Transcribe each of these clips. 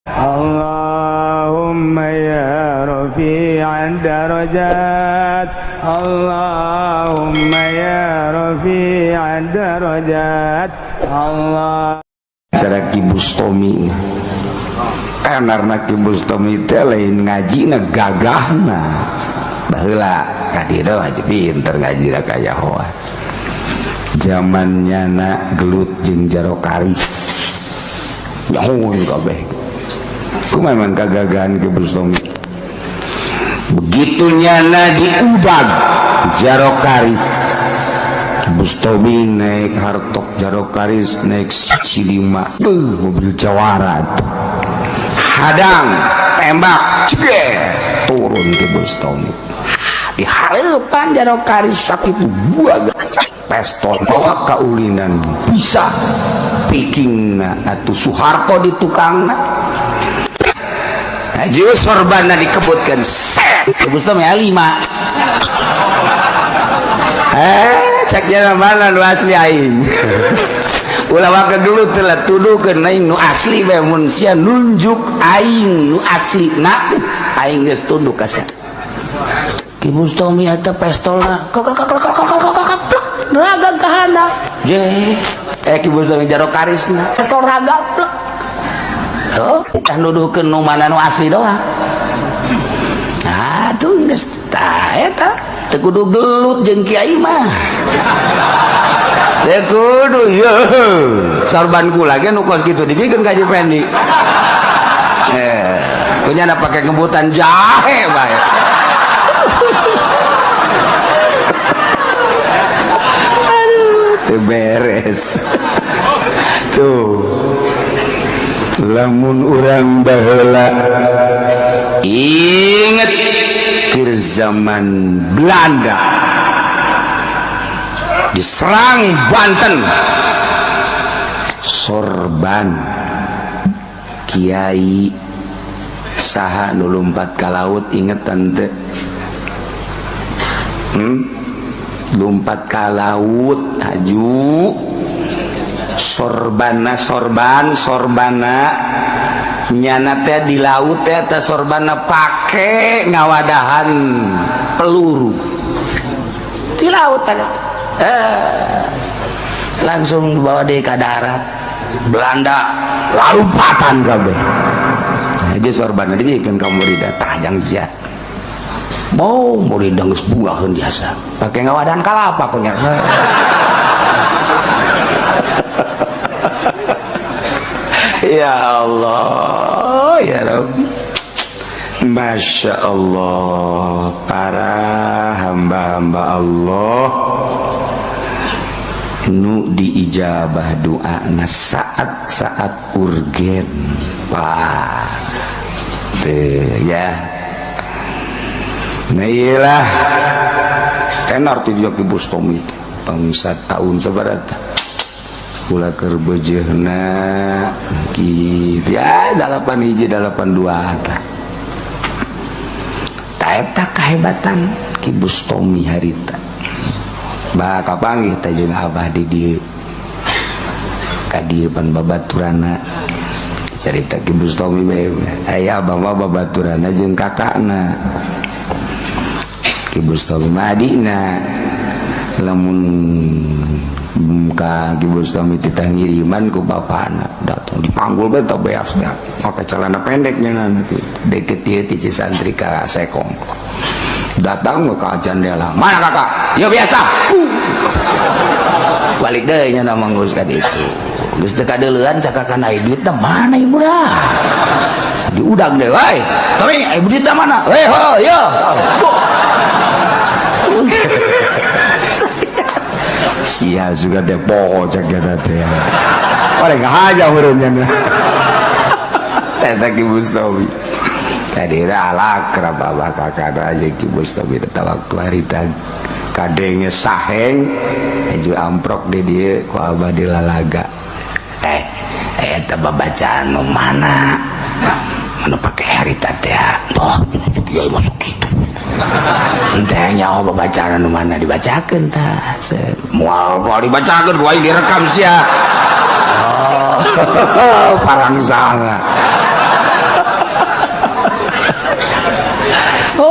اللهم يا رفيع الدرجات، اللهم يا رفيع الدرجات، الله Cara Ki Bustomi, karena Ki Bustomi teh lain ngaji na gagahna. Baheula ka dieu aja pinter ngaji da kaya hoa zamannya na gelut jeung Jaro Karis nyahoeun kabeh. Kumaha memang kagagahan Ki Bustomi, begitu nyana diudag Jaro Karis, Bustomi naik hartop, Jaro Karis naik C5, mobil jawara tuh. Hadang, tembak, cege, turun ke Bustomi di hareupan Jaro Karis. Sakitu buah pestol bawa kaulinan bisa pikingna atuh Soeharto di tukangna. Haji sorbanna dikebutkan set. Bustomi lima, cek jalan mana nu asli aing. Ulah waka dulu telah tuduhkeun aing nu asli bae. Mun sia nunjuk aing nu asli na, aing geus tunduk ka sia. Ki Bustomi eta pestolna kok kok kok kok kok kok kok plek raga ka handap je, Ki Bustomi Jaro Karisna pestol raga plek. Oh, kita nuduhkeun nu mana nu asli doang. Nah, tuh geus tah eta teu kudu gelut jeung kiai mah. Teu kudu ye. Sorban kula ge nu kos kitu dibikeun ka Haji Pendi. Punya na pake ngebutan jahe bae. Aduh, teu beres. Tuh. Lamun urang baheula inget keur zaman Belanda diserang Banten, sorban Kiai saha nu lumpat ka laut, inget tante? Lumpat ka laut haju sorbana, sorban sorbana nyana teh di laut teh teh sorbana pake ngawadahan peluru di laut ada, langsung dibawa deh ke darat Belanda, lalumpatan kabeh aja sorbana dibikin ka muridan tah jang sia mau muridan geus buaheun biasa pake ngawadahan kalapa punya. Ya Allah, ya Rabbi, Masya Allah, para hamba-hamba Allah nu diijabah doa na saat-saat urgen. Wah, tuh ya. Nah, iyalah tenar ti Ki Bustomi bangsa tahun sabaraha ulah keur beujeuna kitu ya, 8 hiji 82 tah. Eta kahebatan Ki Bustomi harita. Bah kapanggih teh jeung abah di dieu ka dieu pan babaturana carita Ki Bustomi bae aya abah mah babaturana jeung kakakna Ki Bustomi mah adina. Lamun ka Ki Bustomi titah ngiriman ku bapana datang dipanggul bae teh beas teh make celana pendeknya nanti deket ieu ti Cisantri ka Sekong datang ke jandela mana kakak ya biasa balik deh nya nama ngurus ka ditu geus teu kadeuleuan cakakan ai duitna mana ibu dah diudang deh wae tapi ibu duitna mana eh ho yo. Sia juga teh poho cek eta teh oleh ngahaja hurufnya teh Ki Bustomi tadi alakrab abah kakak aja Ki Bustomi teh waktu harita kadenge saheng aju amprok di dieu ku abah dilalaga eta babacaan nu mana mana pake harita teh oh kiai masuk kitu teh nyaho babacaan nu mana dibacakeun tah moal moal dibacakeun ku aing direkam sia. Oh, parangsana.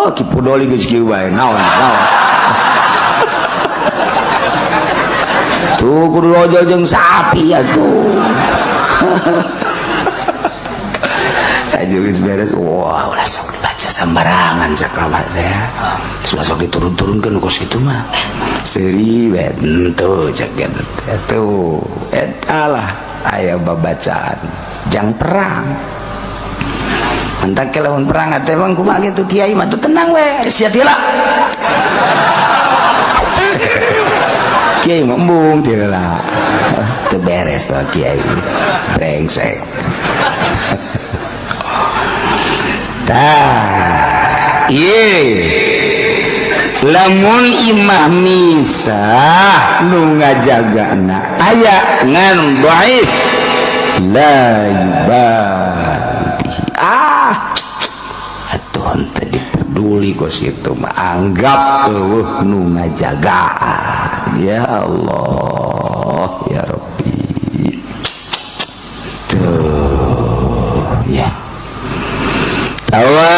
Oh, Ki Pudoli geus kieu bae. Naon? Naon? Tuh kudu ojol jeung sapi atuh. Aja geus beres. Wah, ulah sok dibaca sembarangan cak abah teh. Sok diturun-turunkeun kos kitu mah. Seuri bae henteu cak tuh. Eta lah aya babacaan jang perang. Entak ke lawan perang atuh emang kumaha kitu kiai mah tuh tenang we, sia tila. Kiai mah embung tila. Teu beres tuh kiai. Brengsek. Tah, ieu lamun imah misah nu ngajagana aya ngan dhaif la yubali. Ah, atuh henteu diperduli kos kitu mah anggap eueuh nu ngajagaan. Ya Allah, ya Rabbi. Tuh, ya. Tawa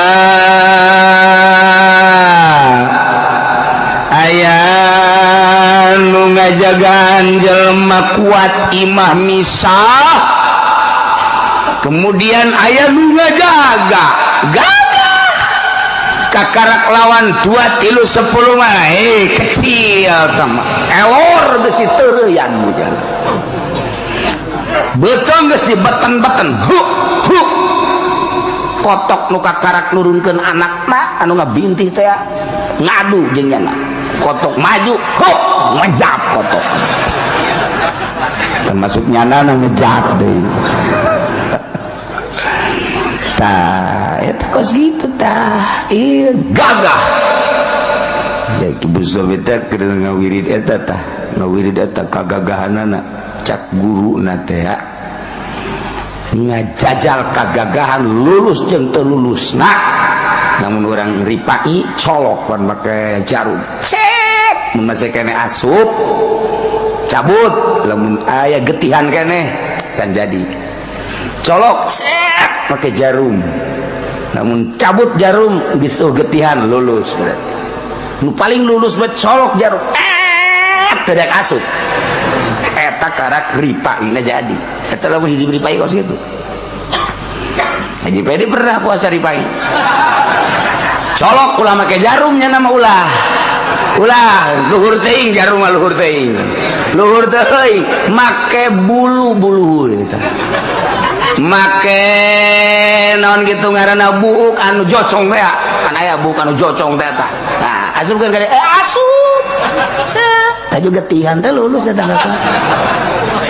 aya nu ngajagaan jelema kuat imah misah, kemudian aya nu ngajaga gagah kakarak lawan 2 3 10 mah kecil tama elor geus diteureyan mujana beutong geus dibeten-beten hu hu kotok nu kakarak nurunkeun anakna anu ngabintih teh ngadu jeung nyana kotok maju hu ngejap kotok termasuk nyana nu ngejap deui. Tah eta kos kitu tah ieu gagah ya Ki Bustomi teh keur ngawirid eta tah ngawirid eta kagagahanana cak guruna teh ngajajal kagagahan lulus jeung teu lulusna namun orang ripai colok pan make jarum cek mun masih kene asup cabut lamun aya getihan kene can jadi colok cek make jarum namun cabut jarum geus getihan lulus berarti nu paling lulus bet colok jarum teu dek asup eta karak ripaina jadi eta lamun hiji ripai kos kitu. Haji Pedi pernah puasa ripai colok ulah make jarumnya nama ulah ulah luhur teuing jarum mah luhur teuing make bulu-bulu eta make naon gitu ngaranna buuk anu jocong teh kan aya buuk anu jocong teh tah. Nah asupkeun ka asup tah juga getihan teh lulus eta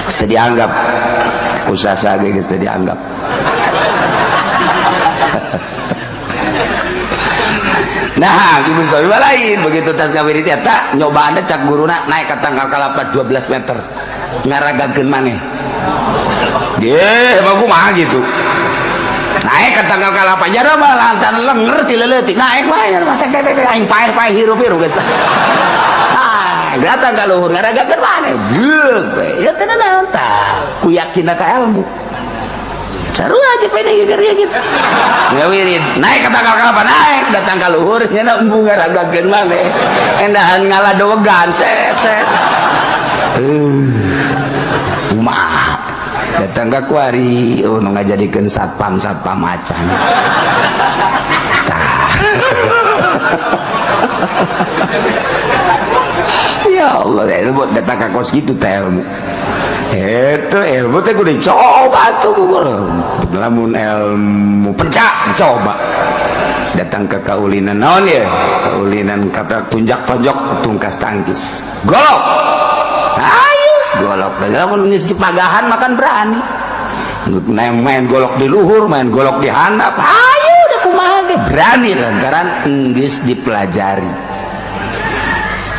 geus teu dianggap kusasa ge geus teu dianggap. Nah, Ki Bustomi mah lain begitu tas ngawirid eta nyobaan cak guruna naik ka tangkal kalapa 12 meter ngaragakeun maneh. Ge, mah kumaha gitu. Naik ka tangkal kalapa jara mah lantan lenger ti leutik naik bae nya teh teh aing paeh-paeh hirup-hirup geus. Ah, datang ka luhur ngaragakeun maneh. Geuk we. Ya teh naon tah? Ku yakinna ka ilmu. Sarua aja pede geus gitu. Ngawirid naik ka tangkal kalapa naik datang ka luhur nya embung ngaragakeun maneh. Endahan ngaladowegan set set. Kumaha datang ka kuari oh nu ngajadikeun satpam satpam acan. Tah. Ya Allah, ilmu datang ka kos kitu teh ilmu. Itu ilmu teh kudu dicoba tuh lamun ilmu pencak dicoba. Datang ke kaulinan naon ya? Kaulinan kata tunjak tonjok tungkas tangkis. Golok. Ayo golok. Lamun geus dipagahan makan berani. Main golok di luhur, main golok di handap. Ayo udah kumaha ge berani lantaran geus dipelajari.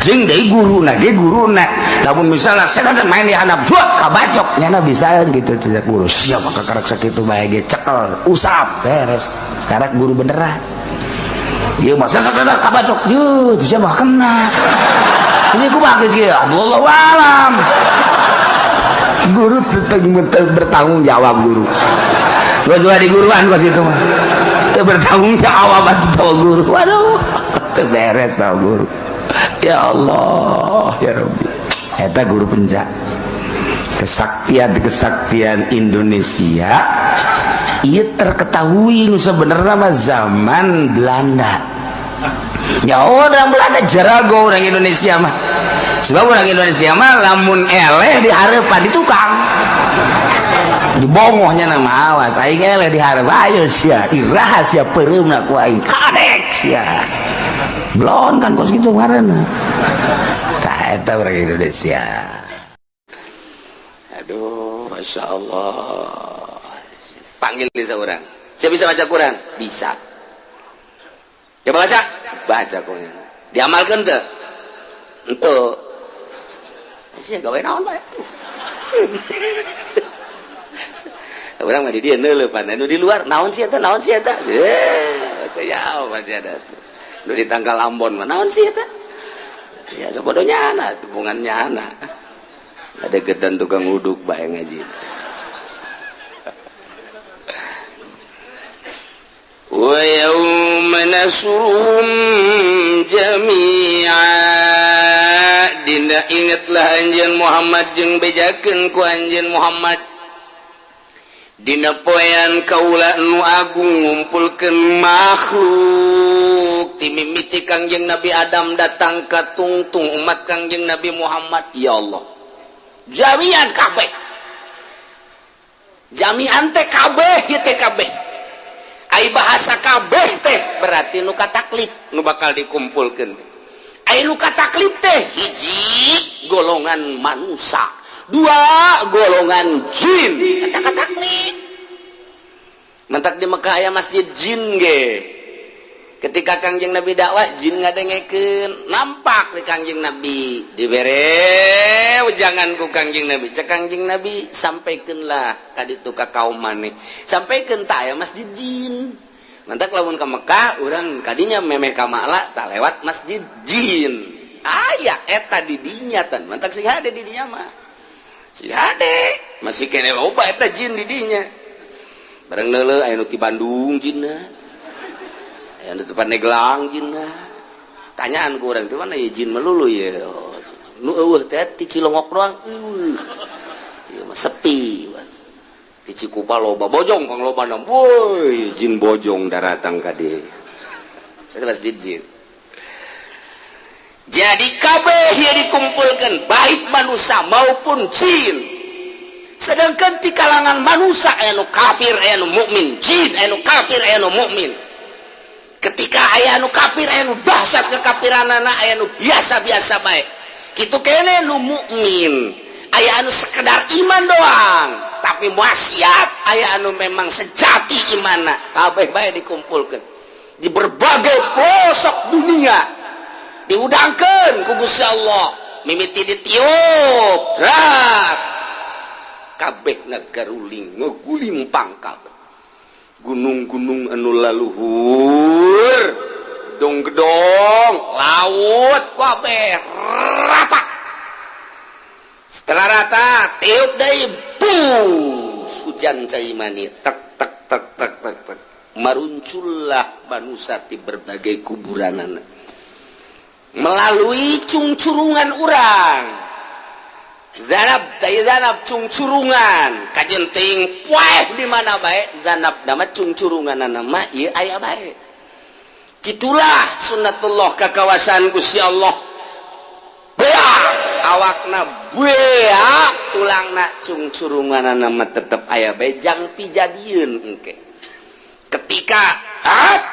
Jeung deui guruna ge guruna. Lamun misalnya saya main di handap, buat kabacok nyana bisa gitu tidak guru. Siapa kakarek sakitu bae ge cekel, usap beres. Karek guru beneran. Ieu mah sasadah kabacok. Yeuh, siapa kena. Ini kumaha geus kieu? Wallahu alam. Guru tetep bertanggung jawab guru. Gua di guruan kos itu mah. Teu bertanggung jawab atuh guru. Waduh. Teu beres tau guru. Ya Allah, ya Rabbi. Eta guru penca. Kesaktian-kesaktian Indonesia ieu terketahui nu sebenarnya mah zaman Belanda. Ya, orang Belanda jarago orang Indonesia mah. Sebab orang Indonesia mah lamun eleh di hareupan di tukang. Dibongohnya nama, awas aing eleh di hareup, ayo sia, iraha sia peureumna ku aing, kadek sia. Blon kan kos kitu ngaranna. Tah, eta orang Indonesia. Aduh, Masya Allah. Panggil di seorang. Saya bisa baca Quran? Bisa. Coba baca. Baca kok. Diamalkan tuh? Ente. Sih gawe naon bae tuh. Urang mah di dieu neuleupan, anu di luar naon sih eta, naon sih eta? Eh, teu ya apa dia ada tuh. Nu di tangkal Ambon mah naon sih eta? Ya sabodonya anak, tubungannya anak. Ada gedan tukang uduk bae ngaji. Wa yauma nasrum jami'a, dina ingatlah anjeun Muhammad jeung bejakeun ku anjeun Muhammad dina poean kaula nu agung ngumpulkeun makhluk ti mimiti Kangjeng Nabi Adam datang ka tungtung umat Kangjeng Nabi Muhammad. Ya Allah, jami'an kabeh, jami'an teh kabeh ieu teh kabeh. Ai bahasa kabeh teh berarti nu kataklif nu bakal dikumpulkeun. Ai nu kataklif teh hiji golongan manusia, dua golongan jin. Kata taklif mentak di Mekah aya masjid jin ge. Ketika Kangjeng Nabi dakwah, jin ngadengekeun, nampak di Kangjeng Nabi, dibere jangan ku Kangjeng Nabi. Cek Kangjeng Nabi, sampaikanlah ka ditu ka kaum maneh, sampaikan tak aya masjid jin. Mantak lamun ka Mekah urang kadinya memeh ka Ma'la tak lewat masjid jin. Aya eta di dinya tan. Mantak sing hade di dinya mah. Si hade masih kene loba eta jin di dinya. Bareng neuleuh aya nu ti Bandung jinna. Aya nu ti Pandeglang jinna. Tanyaan ku urang teh mana ya jin melulu ya. Nu eueuh teh ti Cilongok doang eueuh. Ieu mah sepi. Ti Cikupa loba bojong pang loba na. Woi, jin bojong daratang ka dieu. Eta masjid jin. Jadi kabeh ieu dikumpulkan baik manusia maupun jin. Sedangkan di kalangan manusia aya nu kafir, aya nu mukmin, jin aya nu kafir, aya nu mukmin. Ketika aya nu kafir, aya nu dahsyat kekafiranana, aya nu biasa-biasa bae. Kitu kene nu mukmin, aya anu sekedar iman doang, tapi maksiat, aya anu memang sejati imanna. Kabeh bae dikumpulkan di berbagai pelosok dunia. Diudangkeun ku Gusti Allah, mimiti ditiup, rak kabeh ngagaruling, ngegulimpang kabeh. Gunung-gunung anu laluhur, dong-gedong, laut kabeh rata. Setelah rata, tiup deui, bus, hujan cai mani, tek tek tek tek tek tek. Maruncullah manusia di berbagai kuburanana melalui cungcurungan urang. Zanab dari zanab cungcurungan kajenting poeh di mana bae zanab nama cungcurungan nama ieu aya bae. Gitulah sunnatullah kakawasan Gusti Allah. Beak awakna, beak tulangna, cungcurungan nama tetep aya bae jang pijadieun engke. Ketika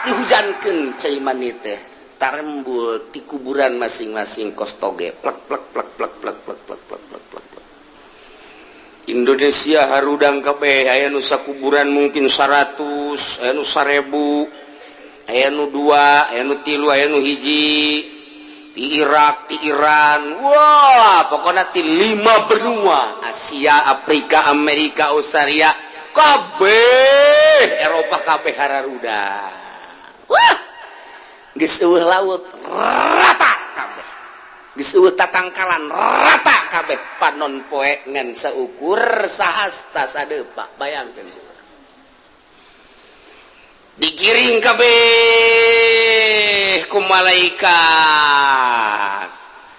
dihujankeun cai mani teh tarembul di kuburan masing-masing kos toge, plek plek plek plek plek plek plek plek plek plek plek. Indonesia harudang kabeh, aya nu sakuburan mungkin 100, aya nu 1000, aya nu 2, aya nu 3, aya nu 1. Di Irak, di Iran, wah, pokoknya di 5 benua, Asia, Afrika, Amerika, Australia, kabeh, Eropa kabeh hararuda. Wah, geus eueuh laut, rata kabeh. Geus eueuh tatangkalan, rata kabeh. Panon poe ngan saukur sahasta sadepa, bayangkeun. Digiring kabeh ku malaikat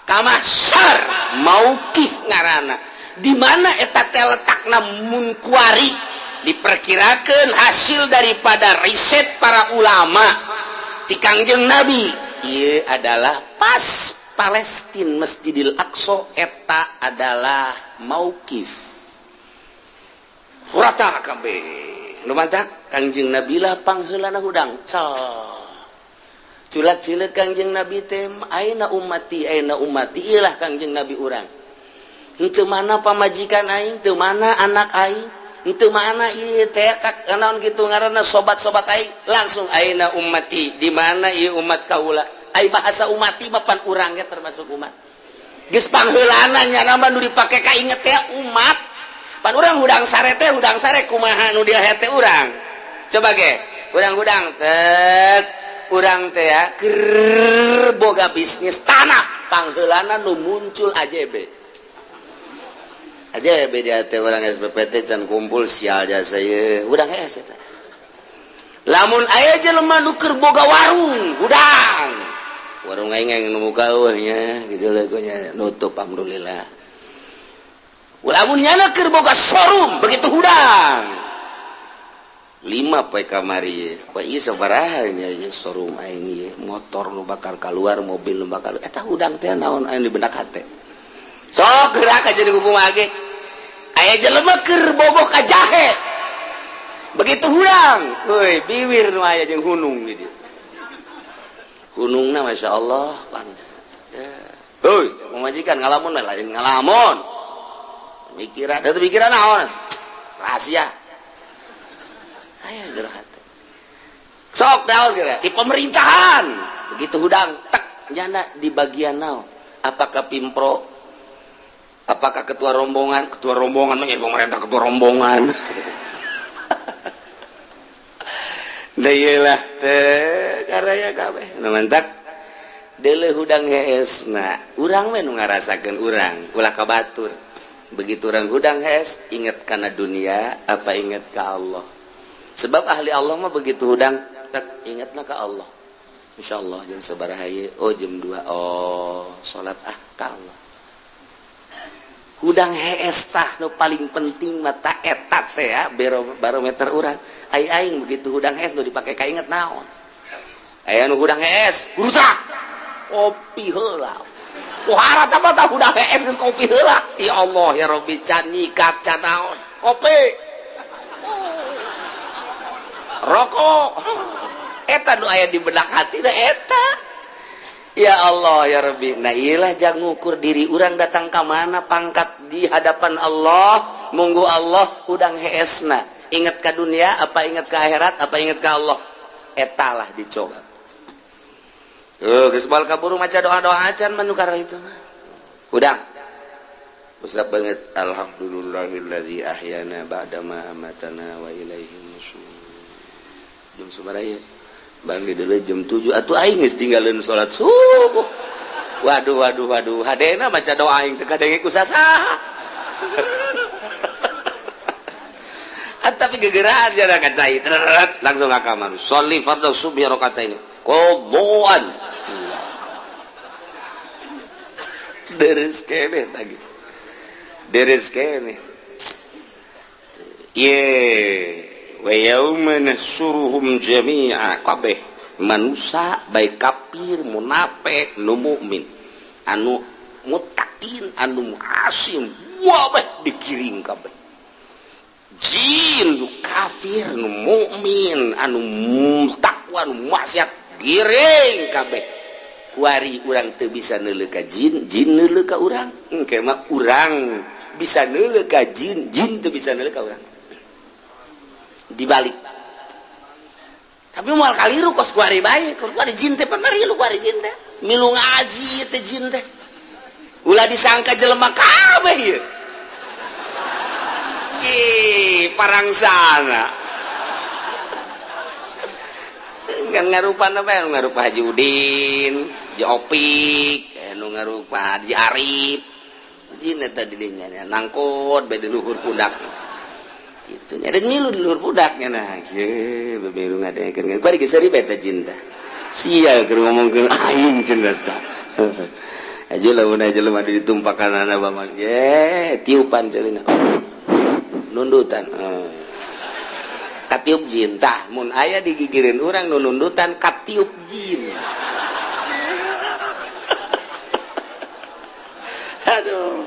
ka mahsyar. Mauqif ngaranna. Di mana eta teh letakna mun kuari diperkirakan hasil daripada riset para ulama ti Kangjeng Nabi, ieu adalah pas Palestina, Masjidil Aqsa. Eta adalah mauqif rata kabeh. Nu mantak Kangjeng Nabi lah pangheulana hudang cal culat cilet. Kangjeng Nabi teh, "Aina ummati, aina ummati?" Ilah Kangjeng Nabi urang. Henteu mana pamajikan aing, teu mana anak aing, henteu mana ieu teh naon kitu ngaranna, sobat-sobat aing. Langsung, "Aina ummati?" Di mana ieu umat kaula? Ai bahasa ummati mah pan urang ge termasuk umat. Geus pangheulana nya mah nu dipake kainget teh umat. Pan urang hudang sare teh, hudang sare kumaha nu dia hete urang? Coba ge hudang-hudang tek urang teh ya keur boga bisnis tanah, pangheulana nu muncul AJB aja beda teh. Orang SPPT can kumpul, sial jasa ye hudang hees eta. Lamun aya jelema nu keur boga warung, hudang warung aing yang nu muka eueuh nya gitu nya nutup, alhamdulillah. Lamun nyana keur boga showroom, begitu hudang 5 poe kamari, poe ieu sabaraha nya ieu showroom aing ieu, motor nu bakal keluar, mobil nu bakal eta, hudang teh naon aya di benak hate? Sok gerak aja di kumaha ge. Aya jelema keur bogoh ka jahe, begitu hudang, woi, biwir nu aya jeung hunung gitu. Hunungna Masya Allah, pantes. Hoi, pamajikan ngalamun, lain ngalamun, mikiran da pikiran naon rahasia aya jero hate. Sok naon kira di pemerintahan, begitu hudang tek nyana di bagian naon, apakah pimpro, apakah ketua rombongan? Ketua rombongan mah pemerintah, ketua rombongan. Da iyalah teh karaya kabeh nu mantak deuleu hudang heesna urang we nu ngarasakeun urang, ulah ka batur. Begitu urang hudang hees, inget kana dunia apa inget ka Allah? Sebab ahli Allah mah begitu hudang tek ingetna ka Allah. Insyaallah jam sabaraha ieu? Oh, jam 2. Oh, salat ah ka Allah. Hudang hees tah nu paling penting mata eta teh ya barometer urang. Ai aing begitu hudang hees nu dipake kainget naon? Aya nu hudang hees rusak kopi heula. Pohara tah mah hudang hees geus kopi heula. Ya Allah ya Rabbi, can nyikat, can naon, kopi, rokok. Eta nu aya di benak hati da eta. Ya Allah ya Rabbi. Nah, iyalah jangan ngukur diri urang datang ke mana pangkat di hadapan Allah. Munggu Allah hudang heesna ingat ke dunia apa ingat ke akhirat apa ingat ke Allah? Etalah dicoba. Geus bal kaburu maca doa-doa acan manukar itu mah hudang usap banget. Alhamdulillahillazi ahyana ba'da ma amatana wa ilaihi nusyur. Jam sabaraha ieu? Banggi dulu jam 7 atuh. Aing geus tinggalin salat subuh. Waduh, waduh, waduh, hadena maca doa aing teu kadenge ku sasaha. Tapi gegeraan jana ka cai langsung ka kamar, sholli fardhu subhi rakaatain qadhaan. Deres kene tadi, deres kene ye. Wa yauma nahsyuruhum jami'a, kabeh manusia, baik kafir, munafik, nu mukmin, anu muttaqin, anu asim, wabeh digiring kabeh. Jin nu kafir, nu mukmin, anu takwa, nu maksiat, giring kabeh. Kuari urang teu bisa neuleuh ka jin, jin neuleuh ka urang. Engke mah urang bisa neuleuh ka jin, jin teu bisa neuleuh ka urang. Dibalik. Tapi moal kaliru kos kuari bae, kuari jin teh pan marilu kuari jin teh. Milu ngaji teh jin teh. Ulah disangka jelema kabeh ieu. Ih, parang sana. Kan ngarupa apa? Nu ngarupa Haji Udin, Haji Opik, nu ngarupa Haji Arif. Jin eta di dinya nangkot beda luhur pundak. Gitu. Ada milu di luhur pudaknya, nah kieu beberu ngadengekeun bari geus seuri beta cinta sia keur ngomongkeun aing cenah tah. Aja lamun aja jelema ditumpakan anak bamang ye tiupan celina nundutan, katiup jin tah. Mun aya digigireun urang nu nundutan, katiup jin. Aduh,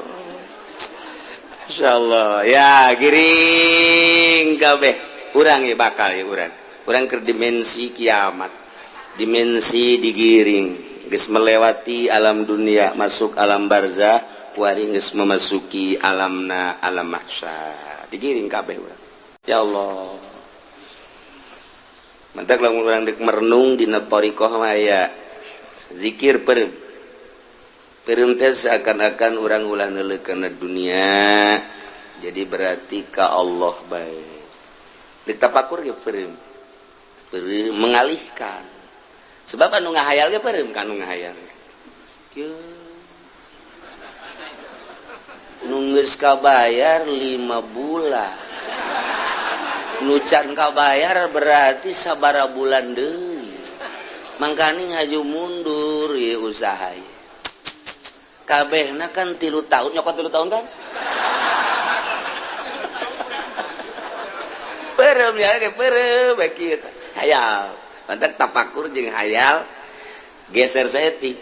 insyaallah ya, giring kabeh urang ya, bakal ya urang urang ke dimensi kiamat, dimensi digiring, geus melewati alam dunia, masuk alam barzah, kuari geus memasuki alamna alam mahsyar, digiring kabeh urang. Ya Allah, mantak lamun urang dek merenung dina thariqah mah aya zikir peureum peureum teh, seakan-akan urang ulah neuleuh kana dunia, jadi berarti ka Allah bae. Ditapakur ge peureum peureum, mengalihkan, sebab anu ngahayal ge peureum ka anu ngahayal. Kieu nu geus kabayar 5 bulan, nu can kabayar berarti sabara bulan deui, mangkani ngaju mundur ieu usaha ieu. Kabehna kan 3 tahun, nyokot 3 tahun kan peureum ya ge peureum bae kieu hayal. Mantak tapakur jeung hayal geser saeutik,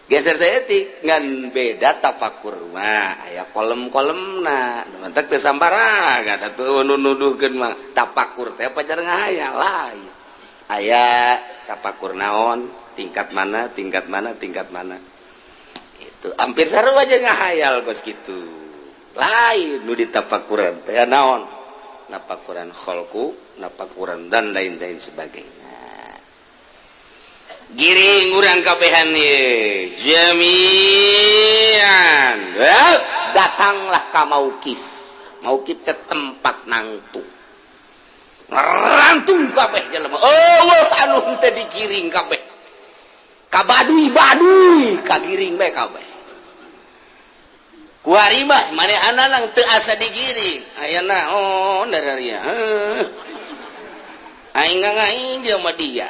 geser saeutik, ngan beda tapakur mah aya kolem-kolemna. Mantak teu sambarangan atuh nu nuduhkeun mah tapakur teh pacar ngahayal lain. Aya tapakur naon, tingkat mana, tingkat mana, tingkat mana, itu hampir sarua aja ngahayal kos kitu. Lain nu ditapakuran teh naon, napakuran kholku, napakuran dan lain-lain sebagainya. Giring urang kabehan ye jami'an, datanglah ka mauqif. Mauqif ke tempat nangtung, ngerantung kabeh jelema. Oh, anu teh digiring kabeh ka baduy-baduy, kagiring bae kabeh. Kuari mah manehana lang teu asa digiring ayana, oh dararia aing ngaing dia mah, dia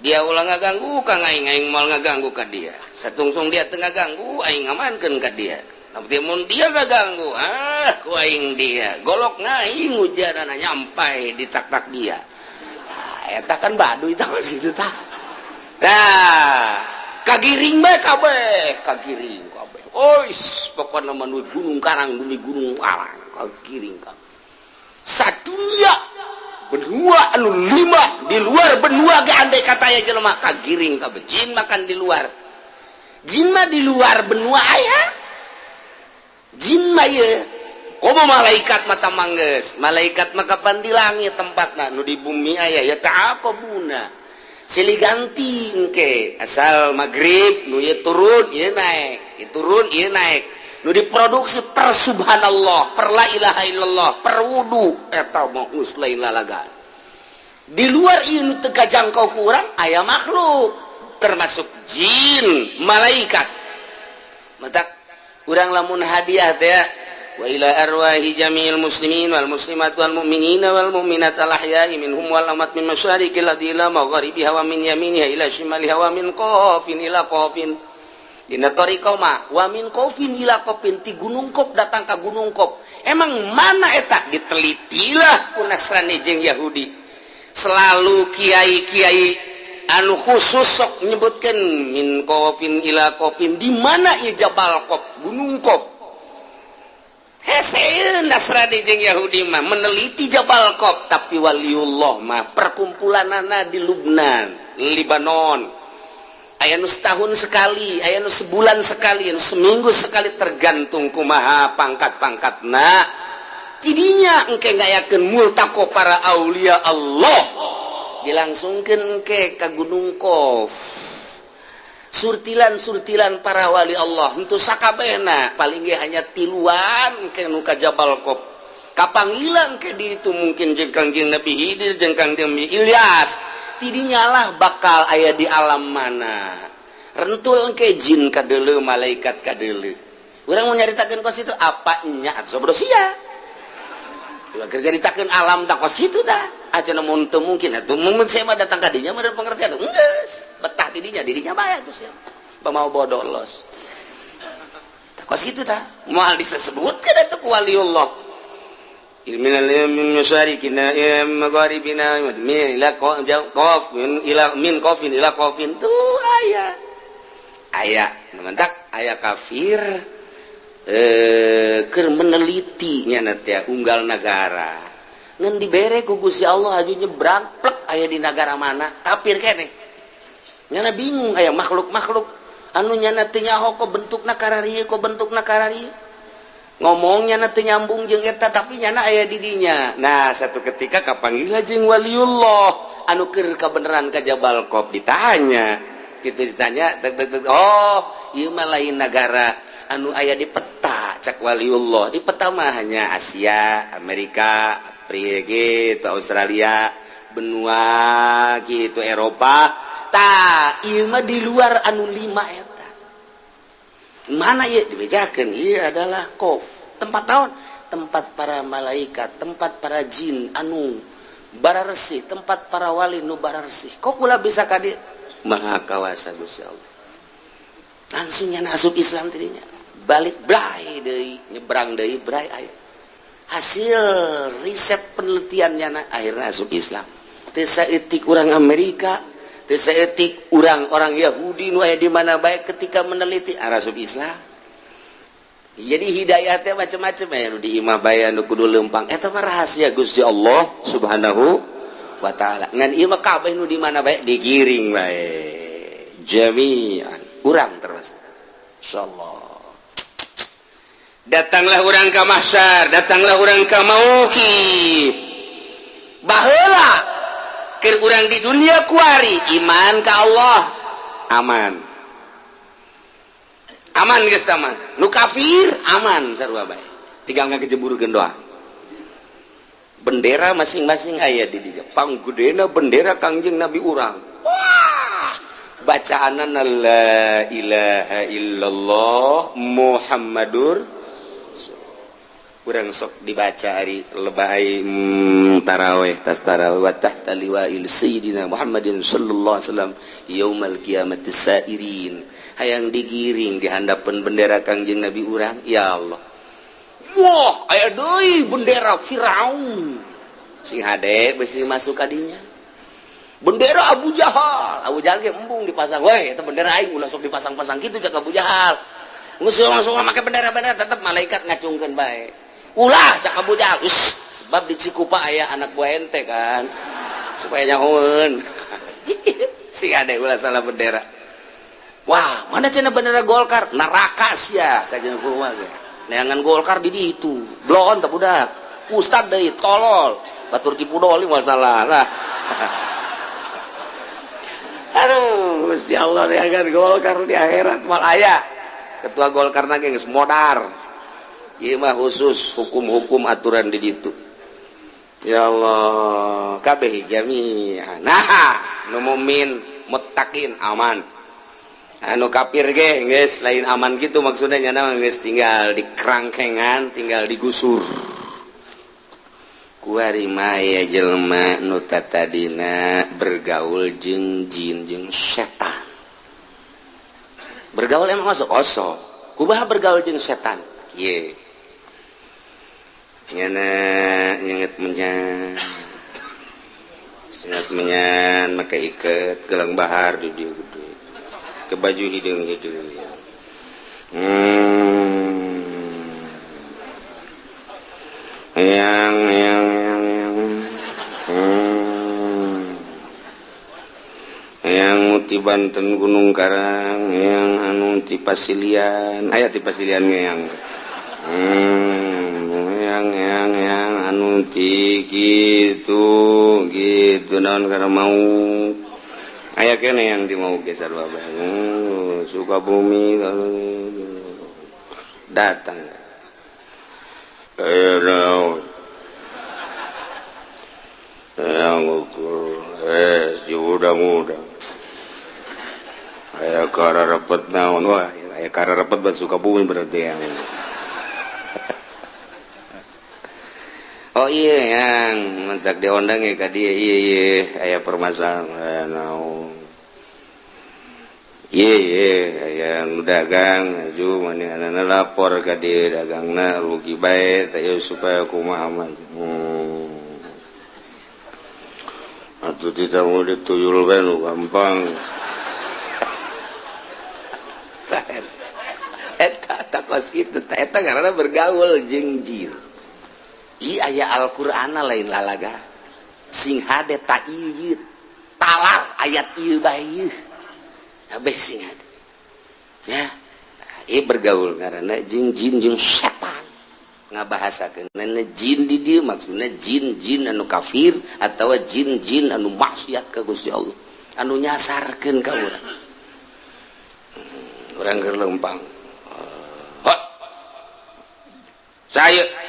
dia ulah ngaganggu ka aing, aing moal ngaganggu ka dia. Satungsung dia teu ngaganggu aing, ngamankeun ka dia. Tapi mun dia ngaganggu, ah, ku aing dia golok ngaing ujarana nyampai di tak-tak dia. Nah, eta kan baduy tah kitu tah. Nah, kagiring bae kabeh, kagiring kabeh. Ois, pokona mah nu Gunung Karang, nu Gunung Karang, kagiring kabeh. Sadunia benua anu 5 di luar benua ge andai kata aya jelema kagiring kabeh. Jin makan di luar. Jin mah di luar benua aya. Jin mah ye komo malaikat mata manggeus. Malaikat mah kapan di langit tempatna, nu di bumi aya ya ta'aqabuna. Silih ganti engke asal maghrib nu ieu turun ieu naek, ieu turun ieu naek, nu diproduksi per subhanallah, per la ilaha illallah, per wudu, eta mah geus lain lalaga. Di luar ieu nu teu kajangkau ku urang aya makhluk termasuk jin, malaikat. Matak urang lamun hadiah teh wa ila arwahi jami'il muslimin wal muslimat wal mu'minina wal mu'minat al ahya'i minhum wal amwat min masyariqil ardi ila magharibiha wa min yaminiha ila shimaliha wa min qafin ila qafin. Dina thariqah mah wa min qafin ila qafin, ti gunung Qaf datang ka gunung Qaf. Emang mana eta ditelitilah ku Nasrani jeung Yahudi. Selalu kiai-kiai anu khusus sok nyebutkeun min qafin ila qafin, di mana ieu Jabal Qaf, Gunung Qaf. Hese Nasrani jeung Yahudi mah meneliti Jabal Qaf, tapi waliullah mah perkumpulanana di Lubnan, Libanon. Aya nu setahun sekali, aya nu sebulan sekali, anu seminggu sekali, tergantung kumaha pangkat-pangkatna. Tidinya engke ngayakeun multaqo para aulia Allah, dilangsungkeun engke ka Gunung Qaf. Surtilan-surtilan para wali Allah untuk sakabehna paling ge hanya tiluan ke nu ka Jabal Qaf. Kapanggilan ke di itu mungkin jeung Kangjeng Nabi Khidir jeung Kangjeng Nabi Ilyas. Tidinya lah bakal aya di alam mana. Rentul ke jin kadeuleu, malaikat kadeuleu. Urang mau nyaritakeun kos itu apa nya atau sia. Keur nyaritakeun alam tak kos kitu tah. Aja mun teu mungkin atuh mun saya mah datang ka dinya meureun pengertian geus betah di dinya, di dinya bae atuh sia. Mau bodoh los. Tah kos kitu tah. Moal disebutkeun atuh ku waliullah. Min min masyarikina magharibina min ila qaf min ila min qafin ila qafin tuh aya. Aya mentak aya kafir keur meneliti nya teh unggal nagara. Ngan dibere ku Gusti Allah aju nyebrang plek aya di nagara mana kafir keneh. Nyana bingung aya makhluk-makhluk anu nyana teu nyaho kok bentukna kararieu kok bentukna kararieu. Ngomongnya na teu nyambung jeung eta tapi nyana aya di dinya. Nah, satu ketika kapanggih jeung waliullah anu keur kabeneran ka Jabal Qaf ditanya. Gitu ditanya tek, tek, tek, oh, ieu mah lain nagara anu aya di peta cak waliullah. Di peta mah hanya Asia, Amerika, Afrika gitu, Australia, benua gitu, Eropa. Tah, ieu mah di luar anu lima eta. Mana ya dibejakan iya adalah Qof tempat tahun tempat para malaikat tempat para jin anu bararesih tempat para wali nu bararesih kok kula bisa ka dieu maha kawasa Gusti Allah langsung nya asup Islam tadinya balik bray deui nyebrang deui bray aya hasil riset penelitiannya akhirnya asup Islam teu saeutik urang Amerika teu saeutik urang-orang Yahudi nu aya di mana bae ketika meneliti asup Islam. Jadi hidayah teh macam-macam ya nu di imah bae anu kudu leumpang eta mah rahasia Gusti Allah Subhanahu wa taala. Ngan ieu mah kabeh nu di mana bae digiring bae jami'an urang terus insyaallah. Datanglah urang ka mahsyar, datanglah urang ka mauqif. Baheula keur urang di dunia kuari iman ka Allah aman. Aman geus tah mah. Nu kafir aman sarua bae. Tinggal ngagejeburkeun doa. Bendera masing-masing aya di dinya. Panggedena bendera Kangjeng Nabi urang. Wah, bacaanana la ilaha illallah Muhammadur urang sok dibaca ari lebay taraweh tas taraweh wa tahta liwa'il sayyidina Muhammadin sallallahu alaihi wasallam yaumal qiyamati sairin hayang digiring di handapeun bendera Kangjeng Nabi urang ya Allah. Wah, aya deui bendera Firaun sing hade besi masuk ka dinya. Bendera Abu Jahal, Abu Jahal ge embung dipasang we eta bendera aing ulah sok dipasang-pasang kitu cak Abu Jahal. Geus langsung make bendera-bendera tetep malaikat ngacungkeun bae. Ulah cak Abu Jahal, us, sebab di Cikupa aya anak buah ente kan supaya nyahoeun. Si ade ulah salah bendera. Wah, mana cenah bendera Golkar? Neraka sia kajian kumaha ge. Neangan Golkar di ditu. Blon teh budak. Ustad deui tolol. Batur tipu doli masalah lah. Aduh, Gusti Allah neangan Golkar di akhirat mal aya. Ketua Golkar na geus modar. Ieu mah khusus hukum-hukum aturan di ditu. Ya Allah, kabeh jami'an. Nah, nu mukmin muttaqin aman. Anu kafir ge geus lain aman gitu maksudnya nyana geus tinggal di kerangkengan, tinggal digusur. Kuari mah aya jelema nu tatadina bergaul jeung jin jeung setan. Bergaul emang masuk osok. Kumaha bergaul jeung setan? Kieu. Nyana nyenget menyan. Nyenget menyan make iket gelang bahar di dieu gede. Ke baju hideung-hideung. Yang yang yang yang yang ti Banten Gunung Karang, yang anu ti Pasilian, aya ti Pasilian yang yang anu ti gitu gitu naon karena mau aya kene yang di mau geser bae Sukabumi datang naon yang ukur si udang-udang aya kararepet naon wah aya kararepet bat Sukabumi berarti yang Oh iya yang mentak diondang ya ka dia, iya iya aya permasalahan naon. Iya iya aya nu dagang aju manehna lapor ka dia dagangna rugi bae teh supaya kumaha mah. Atuh tidak mau dituyul bae nu gampang. Eta takos kitu eta karena bergaul jeung jin. Ieu aya Al-Qur'ana lain lalaga. Sing hade ta ieu talar ayat ieu bae ieu. Kabeh sing hade. Ya, ieu bergaul karena jeung jin jeung setan. Ngabahasakeun jin di dieu maksudna jin-jin anu kafir atawa jin-jin anu maksiat ka Gusti Allah. Anu nyasarkeun ka urang. Urang keur lempang. Hot. Saya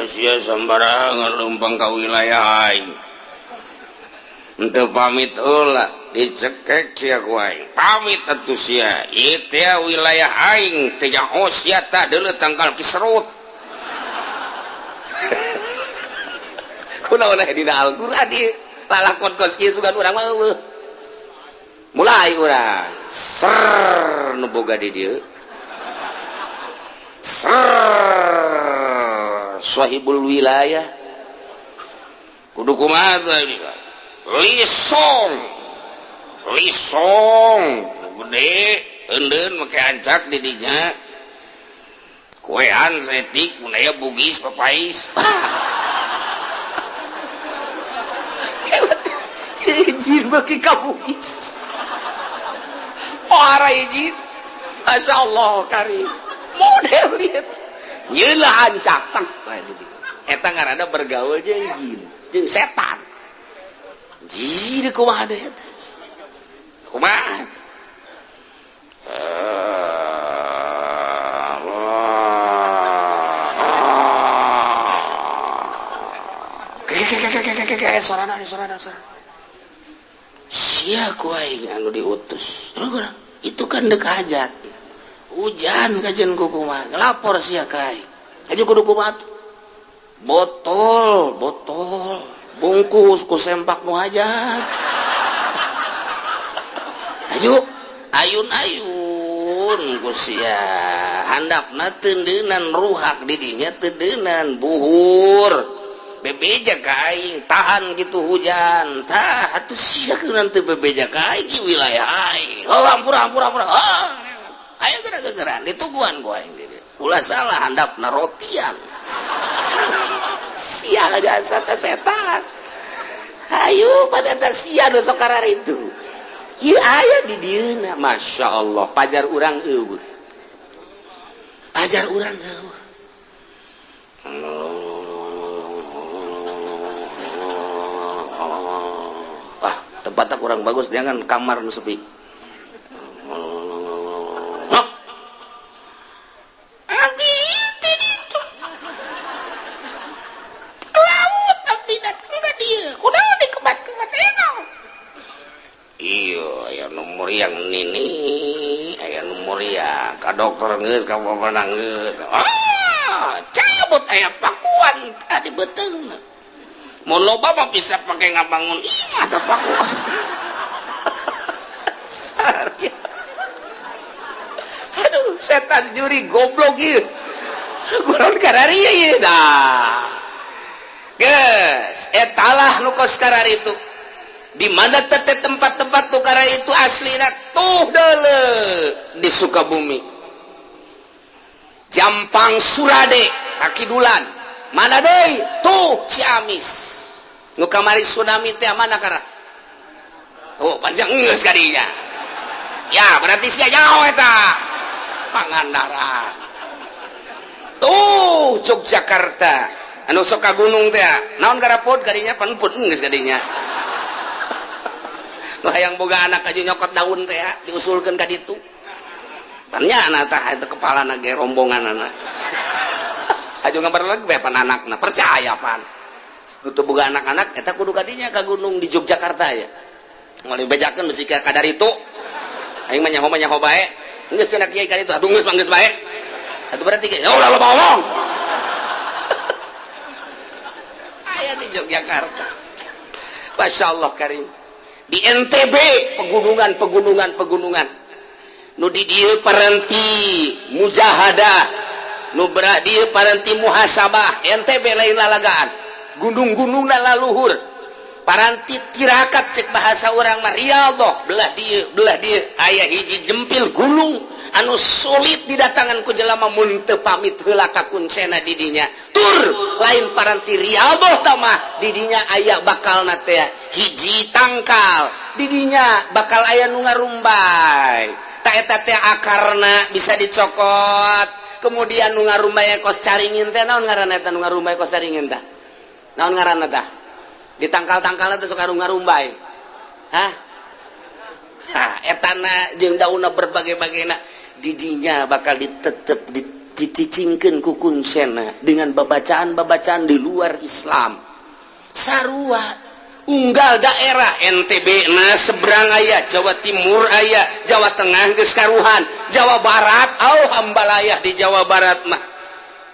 sia sembarangan lempang ka wilayah aing. Henteu pamit heula dicekek sia ku aing. Pamit atuh sia. Ieu teh wilayah aing teh nyaho sia tah deuleu tangkal kiserut. Kunaon aya dina Al-Qur'an ieu? Lalakon kos kieu sugan urang mah eueuh. Mulai urang ser nu boga di dieu. Ser sahibul wilayah kudu kumaha teh ini lisong lisong gede eundeun make ancak di dinya kuean setik mun aya bugis papais izin bagi ka bugis ora izin masyaallah karim model lihat nyelah ancak tak eta ngaranna bergaul jeung jin jeung setan jin kumaha deui eta kumaha sorana sorana sorana sia ku aing anu diutus itu kan dek hajat hujan kajian kumaha lapor sia ka aing aju kudu kumaha botol botol bungkus ku sempak nu hajat ayo ayun-ayun ku sia handapna teundeunan ruhak di dinya teundeunan buhur bebeja ka aing tahan gitu hujan tah atuh sia kunaon teu bebeja ka aing wilayah aing oh ampura ampura ampura oh ayo geura-geuraan dituguan ku aing di dieu ulah salah handapna rotian sial jasa teh setan ayo pada eta sia nu sok kararitu ieu aya di dieuna masyaallah pajar urang eueuh pajar urang eueuh ah tempatnya kurang bagus jangan kamar nu sepi. Yang nini aya nu muria ka dokter geus ka bapak geus ah cabut aya pakuan tadi beuteung mun loba mah bisa pake ngabangun imah teh pakuan. Aduh setan juri goblok ieu kunaon kararieu ieu tah geus etalah nu kos kararitu di mana tete tempat-tempat tukara itu aslina tuh dele di Sukabumi Jampang Surade Akidulan mana deui tuh Ciamis nu kamari tsunami teh mana kara oh panjang geus ka dinya ya berarti sia jauh eta Pangandaran tuh Yogyakarta anu sok ka gunung teh naon garapod ka dinya pan pun geus ka dinya hayang boga anak aja nyokot daun teh diusulkeun ka ditu pan nya anak tah itu kepalana ge rombongan anak aju ngabar lagi bae pan anakna percaya pan nu teu boga anak-anak eta kudu ka dinya ka gunung di Yogyakarta ya moal dibejakeun bisi ka kadar itu aing mah nyaho bae geus cenah kiai ka ditu atuh geus mah geus bae atuh berarti ge ulah loba omong. Yogyakarta. Masya Allah Karim. Di NTB pegunungan, pegunungan, pegunungan. Nu di dieu paranti mujahadah, nu belah dieu paranti muhasabah. NTB lain lalagaan, gunung-gunung laluhur, paranti tirakat, cek bahasa urang mah riyadhah. Belah dieu, belah dieu aya hiji jempil gunung anu sulit didatangan ku jelema mun teu pamit heula ka kuncena. Didinya tur lain paranti riyadhah tamah, didinya aya bakalna teh hiji tangkal, didinya bakal aya nu ngarumbay. Tak eta teh akarna bisa dicokot, kemudian nu ngarumbay kos caringin teh. Naon ngaranna eta nu ngarumbay kos caringin tah? Naon ngaranna tah? Di tangkal-tangkalna teh sok ngarumbay. Hah? Ha, etana jeung daunna berbagai-bagaina. Didinya bakal ditetep dicicingkeun ku kuncena dengan babacaan-babacaan di luar Islam. Sarua unggal daerah, NTB na seberang aya, Jawa Timur aya, Jawa Tengah geus karuhan, Jawa Barat au hambalayah. Di Jawa Barat mah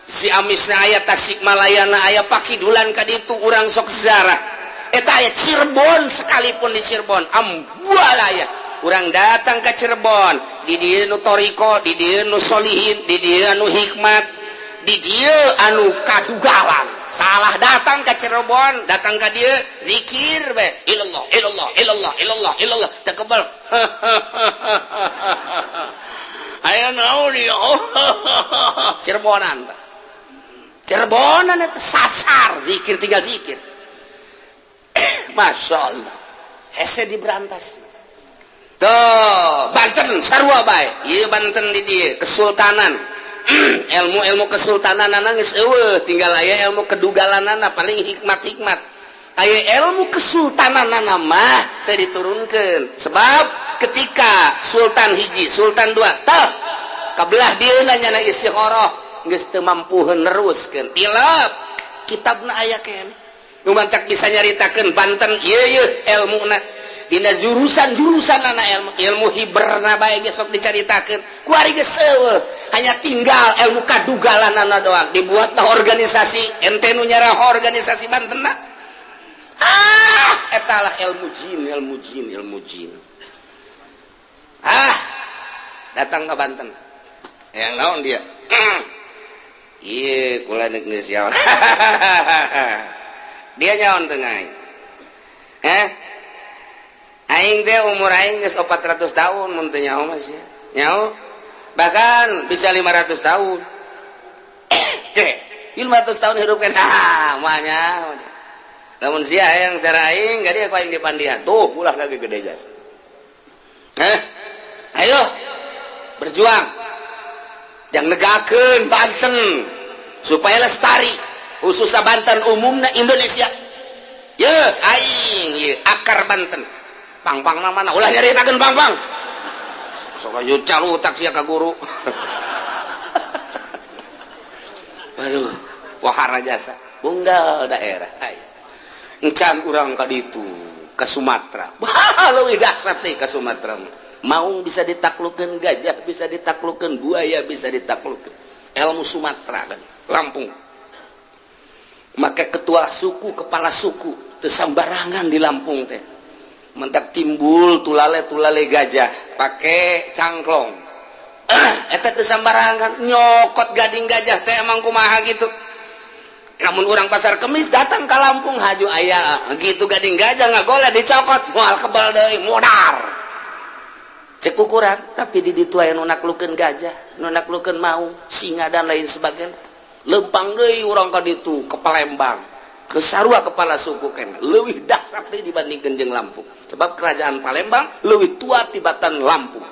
Ciamisna aya, Tasikmalayana aya, Pakidulan ka ditu urang sok sejarah eta aya. Cirebon sekalipun, di Cirebon ambualaya. Urang datang ke Cirebon, di dieu nu toriko, di dieu nu solihin, di dieu anu hikmat, di dieu anu kadugalan. Salah datang ke Cirebon, datang ke dia zikir be ilallah, ilallah, ilallah, ilallah, ilallah, teu kebal. Aya naon ieu? Cirebonan, Cirebonan itu sasar zikir, tinggal zikir. Masya Allah, hese diberantas tuh. Banten sarua bae ieu. Banten di dieu kesultanan, ilmu-ilmu kesultanan geus eueuh, tinggal aya ilmu kedugalanana, paling hikmat-hikmat aya. Ilmu kesultanan mah teu diturunkeun, sebab ketika sultan hiji, sultan dua, tah kabelah dieuna nyana istikharah geus teu mampu neruskeun, tilap kitabna aya keneh. Nu mantak bisa nyaritakeun Banten ieu ieu ilmuna dina jurusan-jurusan anak ilmu, ilmu hiberna bae ge sok dicaritakeun. Kuari geus eueuh, hanya tinggal ilmu kadugalanana doang. Dibuatlah organisasi, ente nu nyarah organisasi Banten. Ah, etalah ilmu jin, ilmu jin, ilmu jin. Ah, datang ke Banten yang naon dia? Iya, kula geus dia nyaon tengah eh aing teh umur aing geus 400 tahun, mun teu nyaho mah sia nyaho, bahkan bisa 500 tahun. 500 tahun hidup kan. Ah, mah nyaho. Lamun sia yang secara aing gak dia paling dipandian tuh ulah lagi gede jasa. Eh, ayo berjuang yang negakeun Banten supaya lestari, khususnya Banten, umumnya Indonesia. Ye aing ye akar Banten pang-pang mana ulah nyaritakeun pang-pang, sok aja calutak sia ka guru. Aduh, wahara jasa unggal daerah. Ayo encan urang ka ditu ke Sumatera. Bah, leuwih dahsyat nih ke Sumatera. Maung bisa ditaklukeun, gajah bisa ditaklukeun, buaya bisa ditaklukeun. Ilmu Sumatera kan Lampung. Maka ketua suku, kepala suku teu sambarangan di Lampung teh. Mentak timbul tulale tulale gajah pakai cangklong. Eta teu sambarangan nyokot gading gajah teh emang kumaha gitu. Namun orang Pasar Kemis datang ke Lampung, haju aya gitu gading gajah ngagoleh, dicokot, moal kebal deui, modar cek ukuran. Tapi di ditu aya nu naklukeun gajah, nu naklukeun maung, singa, dan lain sebagainya. Lempang deui urang ka ditu ke Palembang, ke sarua kepala suku kene leuwih dahsyat deui dibandingkeun jeung Lampung, sebab kerajaan Palembang leuwih tua tibatan Lampung.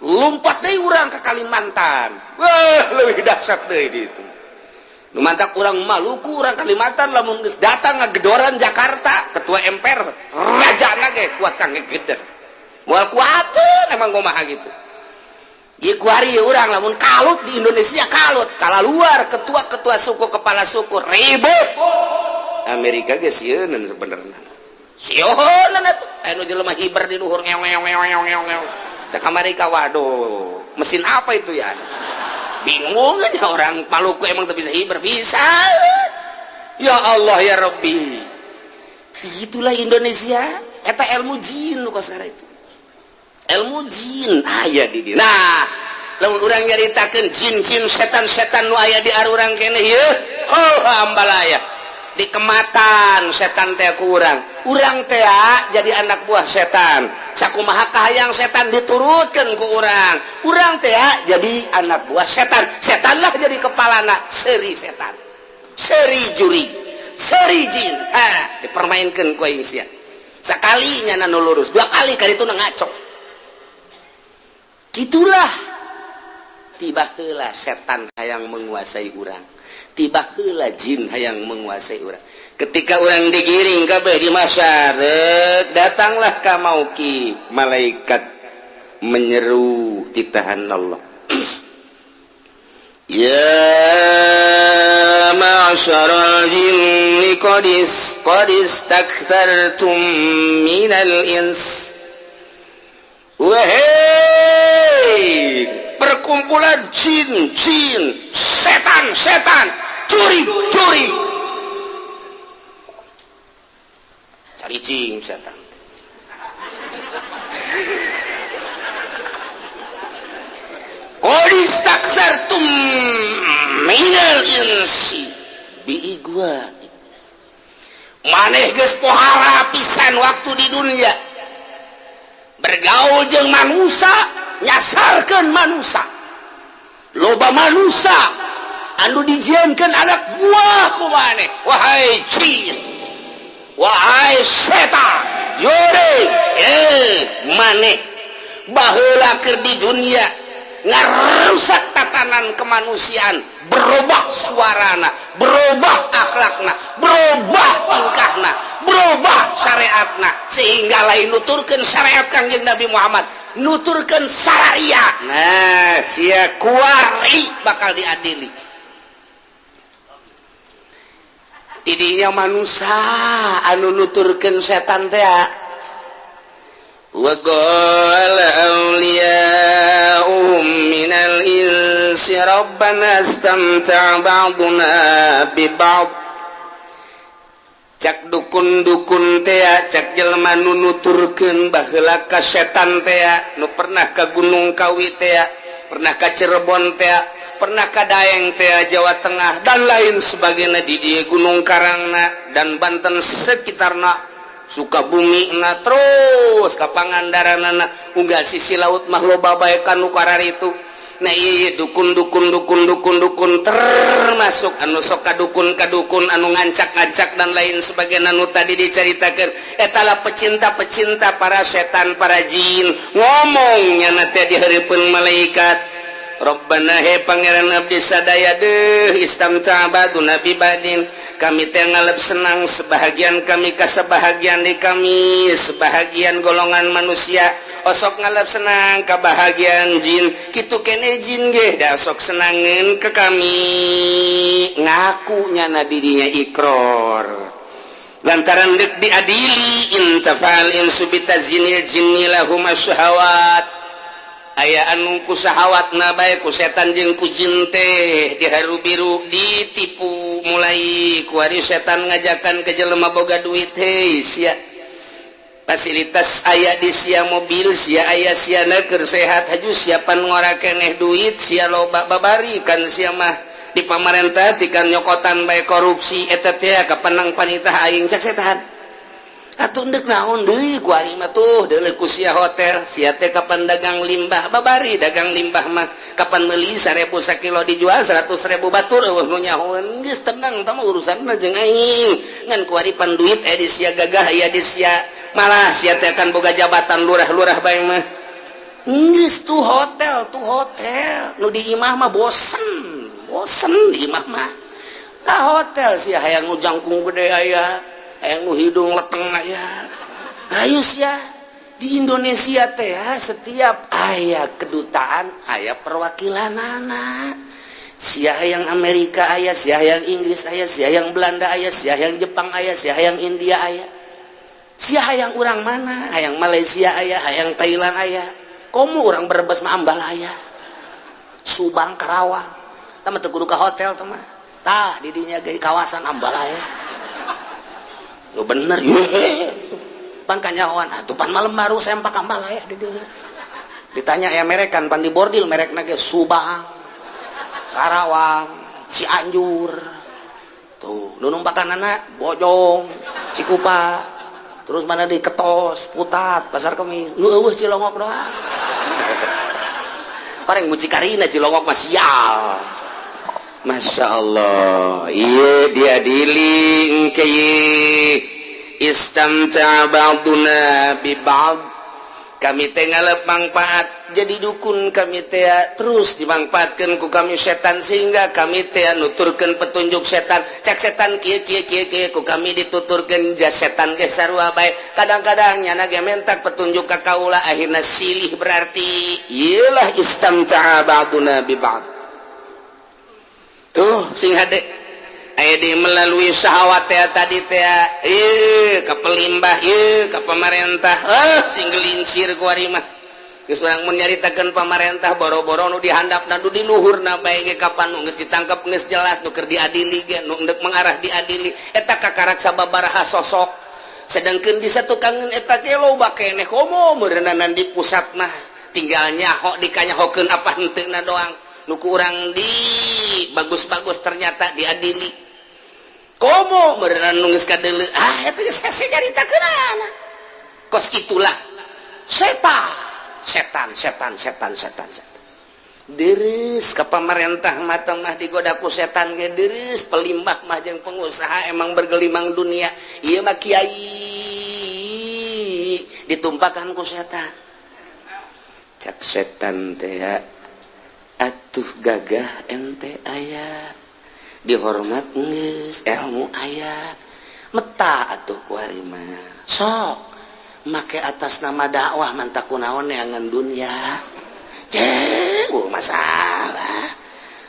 Lompat deui urang ke Kalimantan, wah, leuwih dahsyat deui di itu. Nu mantak urang Maluku, urang Kalimantan lamun geus datang ngagedoran Jakarta, ketua MPR, raja ge kuat kang ngegeder, moal kuateun. Emang kumaha gitu. Ieu kuari urang lamun kalut di Indonesia, kalut kala luar, ketua-ketua suku, kepala suku ribut. Amerika ge sieun sebenarnya, sieun atuh anu jelema hiber di luhur, ngew ngew ngew ngew ngew ngew. Cek Amerika, waduh, mesin apa itu ya? Bingung aja orang Maluku, emang tuh bisa hiber, bisa. Ya Allah ya Rabbi, itulah Indonesia. Eta ilmu jin nu kosakara itu, ilmu jin aya di dieu. Nah, lamun urang nyaritakeun jin-jin, setan-setan nu aya di arurang keneh ieu, oh, ambalaya dikematan setan teh ku urang. Urang teh jadi anak buah setan. Sakumaha kahayang setan diturutkeun ku urang. Urang teh jadi anak buah setan, setanlah jadi kepalana. Seri setan, seri juri, seri jin. Ha, dipermainkan ku aing sia. Sekalinya nu lurus, dua kali kali itu ngaco. Gitulah, tiba heula setan hayang menguasai urang, tiba heula jin hayang menguasai urang. Ketika orang digiring kabeh di masyarakat, datanglah ka mauki malaikat menyeru titahan Allah, "Ya ma'syaral jinni qad istakthartum minal ins." Wahai perkumpulan jin-jin, setan-setan, curi-curi, caricing setan. Qad istakthartum minal insi biigwa. Maneh geus pohara pisan waktu di dunia bergaul jeung manusia, nyasarkeun manusia. Loba manusia anu dijieunkeun anak buah ku maneh, wahai jin, wahai setan, jurig. Maneh baheula keur di dunia ngarusak tatanan kemanusiaan, berubah suarana, berubah akhlakna, berubah tingkahna, berubah syariatna, sehingga lain nuturkeun syariat Kangjeng Nabi Muhammad, nuturkeun syariat. Nah, sia kuari bakal diadili. Tidinya manusia anu nuturkeun setan teh. وقال أولياؤهم من الإنس ربنا استمتع بعضنا ببعض. Cak dukun-dukun teh, cak jelema nu nuturkeun baheula ka setan teh, nu pernah ka Gunung Kawi teh, pernah ka Cirebon teh, pernah ka Daeng teh, Jawa Tengah dan lain sebagainya, di dieu Gunung Karangna dan Banten sekitarna, Sukabumi na, terus ka Pangandaran, unggal sisi laut mah loba bae kan nu itu. Nah, iya, dukun dukun dukun dukun dukun, termasuk anu sok kadukun kadukun, anu ngancak-ngancak dan lain sebagainya, anu tadi diceritakan, etala pecinta-pecinta para setan, para jin. Ngomongnya nanti di hareupeun malaikat, "Rabbana, he Pangeran abdi sadaya deh, istamta ba'duna bi ba'din, kami teh ngalep senang sebahagian kami ka sebahagian di kami." Sebahagian golongan manusia osok ngalep senang kebahagiaan jin. Kitu kene jin ge da sok senangeun ke kami. Ngaku nyana dirinya ikror lantaran dek diadili. Intafal insu bitazinil jinni lahum asyahawat. Aya anu ku syahawat na bae ku setan jeung ku jin teh diharu biru, ditipu. Mulai kuari setan ngajakan ke jelema boga duit, "Hei sia, fasilitas aya di sia, mobil sia aya, sia keur sehat, haju siapan ngora keneh, duit sia loba, babari kan sia mah di pamarentah tikan nyokotan bae korupsi, eta teh kapenang panitah aing," cak setan. "Atuh ndek naon deui kuari mah? Tuh deuleu ku sia hotel sia teh, kapan dagang limbah, babari dagang limbah mah, kapan meuli 1000 sakilo dijual 100.000, batur eueuh nu nyahoeun. Geus tenang, tah mah urusanna jeung aing. Ngan kuari pan duit aya di sia, gagah aya di sia, malah sia teh kan boga jabatan lurah-lurah bae mah. Geus tuh hotel, tuh hotel, nu di imah mah bosen, bosen di imah mah, ka hotel sia. Hayang nu jangkung gede aya, hayang nu hidung leteng aya, ayo sia." Di Indonesia teh setiap aya kedutaan, aya perwakilan anak. Sia yang Amerika aya, sia yang Inggris aya, sia yang Belanda aya, sia yang Jepang aya, sia yang India aya. Sia hayang urang mana? Hayang Malaysia aya, hayang Thailand aya, komo urang Brebes mah ambal aya, Subang, Karawang. Tah teu kudu ka hotel tah mah. Tah, didinya ge kawasan Ambalaya. Lu bener ye. Pan kanyahoan atuh, pan malam baru sempak Ambalaya di dinya. Ditanya ya merekan, pan di bordil merekna ge Subang, Karawang, Cianjur. Tuh, nu numpakanana Bojong, Cikupa, terus mana di Ketos, Putat, Pasar Kemis. Nu eueuh Cilongok doang. Orang mucikarina Cilongok mah sial. Masya Allah, iya, diadili engke. Istamta'a ba'duna bi ba'd. Kami teh ngalep manfaat jadi dukun, kami teh terus dimanfaatkan ku kami setan, sehingga kami teh nuturkeun petunjuk setan. Cek setan kieu kieu kieu kieu, ku kami dituturkeun. Ja setan ge sarua bae, kadang-kadang nyana ge mentak petunjuk ka kaula, akhirna silih. Berarti iyalah istamta'a ba'duna bi ba'd. Tuh, sing hade aya di melalui syahwat teh tadi teh, ieu ka pelimbah, ieu ka pemerintah, eh, sing gelincir ku ari mah. Geus urang mun nyaritakeun pamarentah, boro-boro nu dihandapna, nu di luhurna bae ge kapan nu geus ditangkep geus jelas, nu keur diadili ge, nu endek mengarah diadili eta kakarak sababaraha sosok. Sedangkan di satukangeun eta ge loba keneh, komo meureunana di pusat mah tinggal nyaho, dikanyahokeun apa henteuna doang. Nu kurang di bagus-bagus ternyata diadili, komo meureunana nu geus kadeuleu. Ah, eta geus hese nyaritakeunana. Kos itulah setan, setan, setan, setan, setan, setan. Deres ke pemerintah mata mah digoda ku setan ge deres. Pelimbah mah jeung pengusaha emang bergelimang dunia. Ieu mah kiai ditumpakan ku setan. Cak setan teh, atuh gagah ente, aya dihormat, geus ilmu aya, meta atuh ku ari mah. Sok make atas nama dakwah, mantak kunaon neangan dunia. Cek, masalah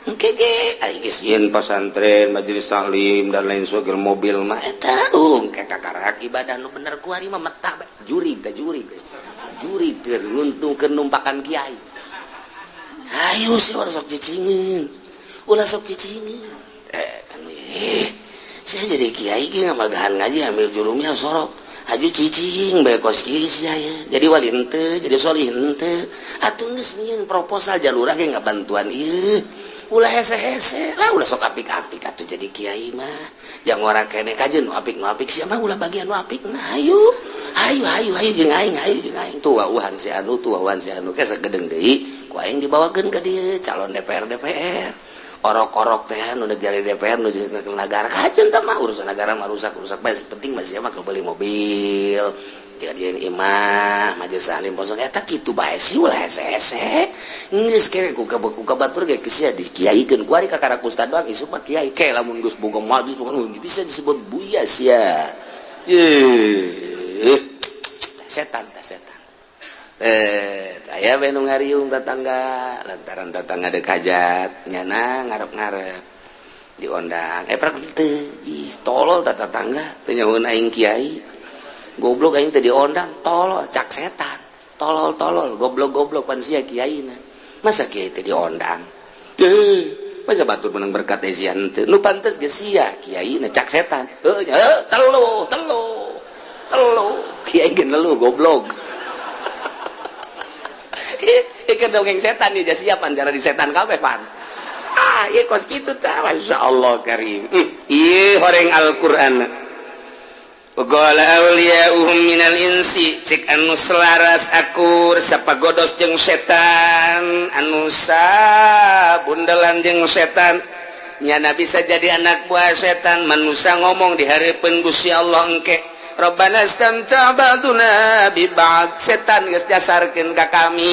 engke ge ari geus nyieun pasantren, majelis taklim, dan lain sebagainya, mobil mah eta engke kakarak ibadah nu bener ku ari mah. Meta jurig teh, jurig jurig teu nguntungkeun numpakan kiai. Ayo sih, ulah sok cicingin, ulah sok cicingin. Eh, kan eh saya jadi kiai ge ngamagahan ngaji, ambil jurumnya sorok haju cicing bae kos kieu sia ya. Jadi wali henteu, jadi solih henteu. Atuh geus nyieun proposal jalurah ge ngabantuan ieu, ulah hese-hese lah, ulah sok apik-apik atuh jadi kiai mah. Jangan orang kene kajen nu apik, nu apik sia mah ulah bagian nu apik. Nah, ayo ayo ayo ayo jeung aing, ayo jeung aing. Tuh wauhan si anu, tuh wauhan si anu, ke sagedeng deui ku aing dibawakeun ka dieu calon DPR. DPR orok-orok teh nu jadi DPR, nu negara kajen teh mah urusan negara mah rusak rusak bae, penting mah sia mah beli mobil, jadian imah, majelis taklim kosong. Eta kitu bae sih, ulah hese-hese. Geus kere ku ka ku ka batur ge sia dikiaikeun ku ari kakara ustad doang, isuk mah kiai ke lamun geus boga majelis bukan bisa disebut buya sia. Ye, setan tah, setan. Eh, aya we nu ngariung tetangga lantaran tetangga dek hajat, nyana ngarep-ngarep diondang, eh prak teu. Ih, tolol tah tetangga, teu nyahoeun aing kiai. Goblok, aing teu diondang, tolol. Cak setan, tolol tolol, goblok goblok, pan sia kiaina, masa kiai teu diondang? Eh, masa batur menang berkat sia henteu, nu pantes ge sia kiaina, cak setan. Heuh nya, telu telu telu, kiai ge nelu, goblok. Ieu dongeng setan nih, siap cara di setan kabeh pan. Ah, ieu kos kitu tah. Masya Allah karim. Ieu horeng Al-Qur'an. Qala awliya'uhum minal insi, cek anu selaras akur sapagodos jeung setan, anu sabundelan jeung setan, nyana bisa jadi anak buah setan manusia, ngomong di hareupeun Gusti Allah engke, Rabbana istamta ba'duna bi ba'd. Setan geus jasarkeun ka kami,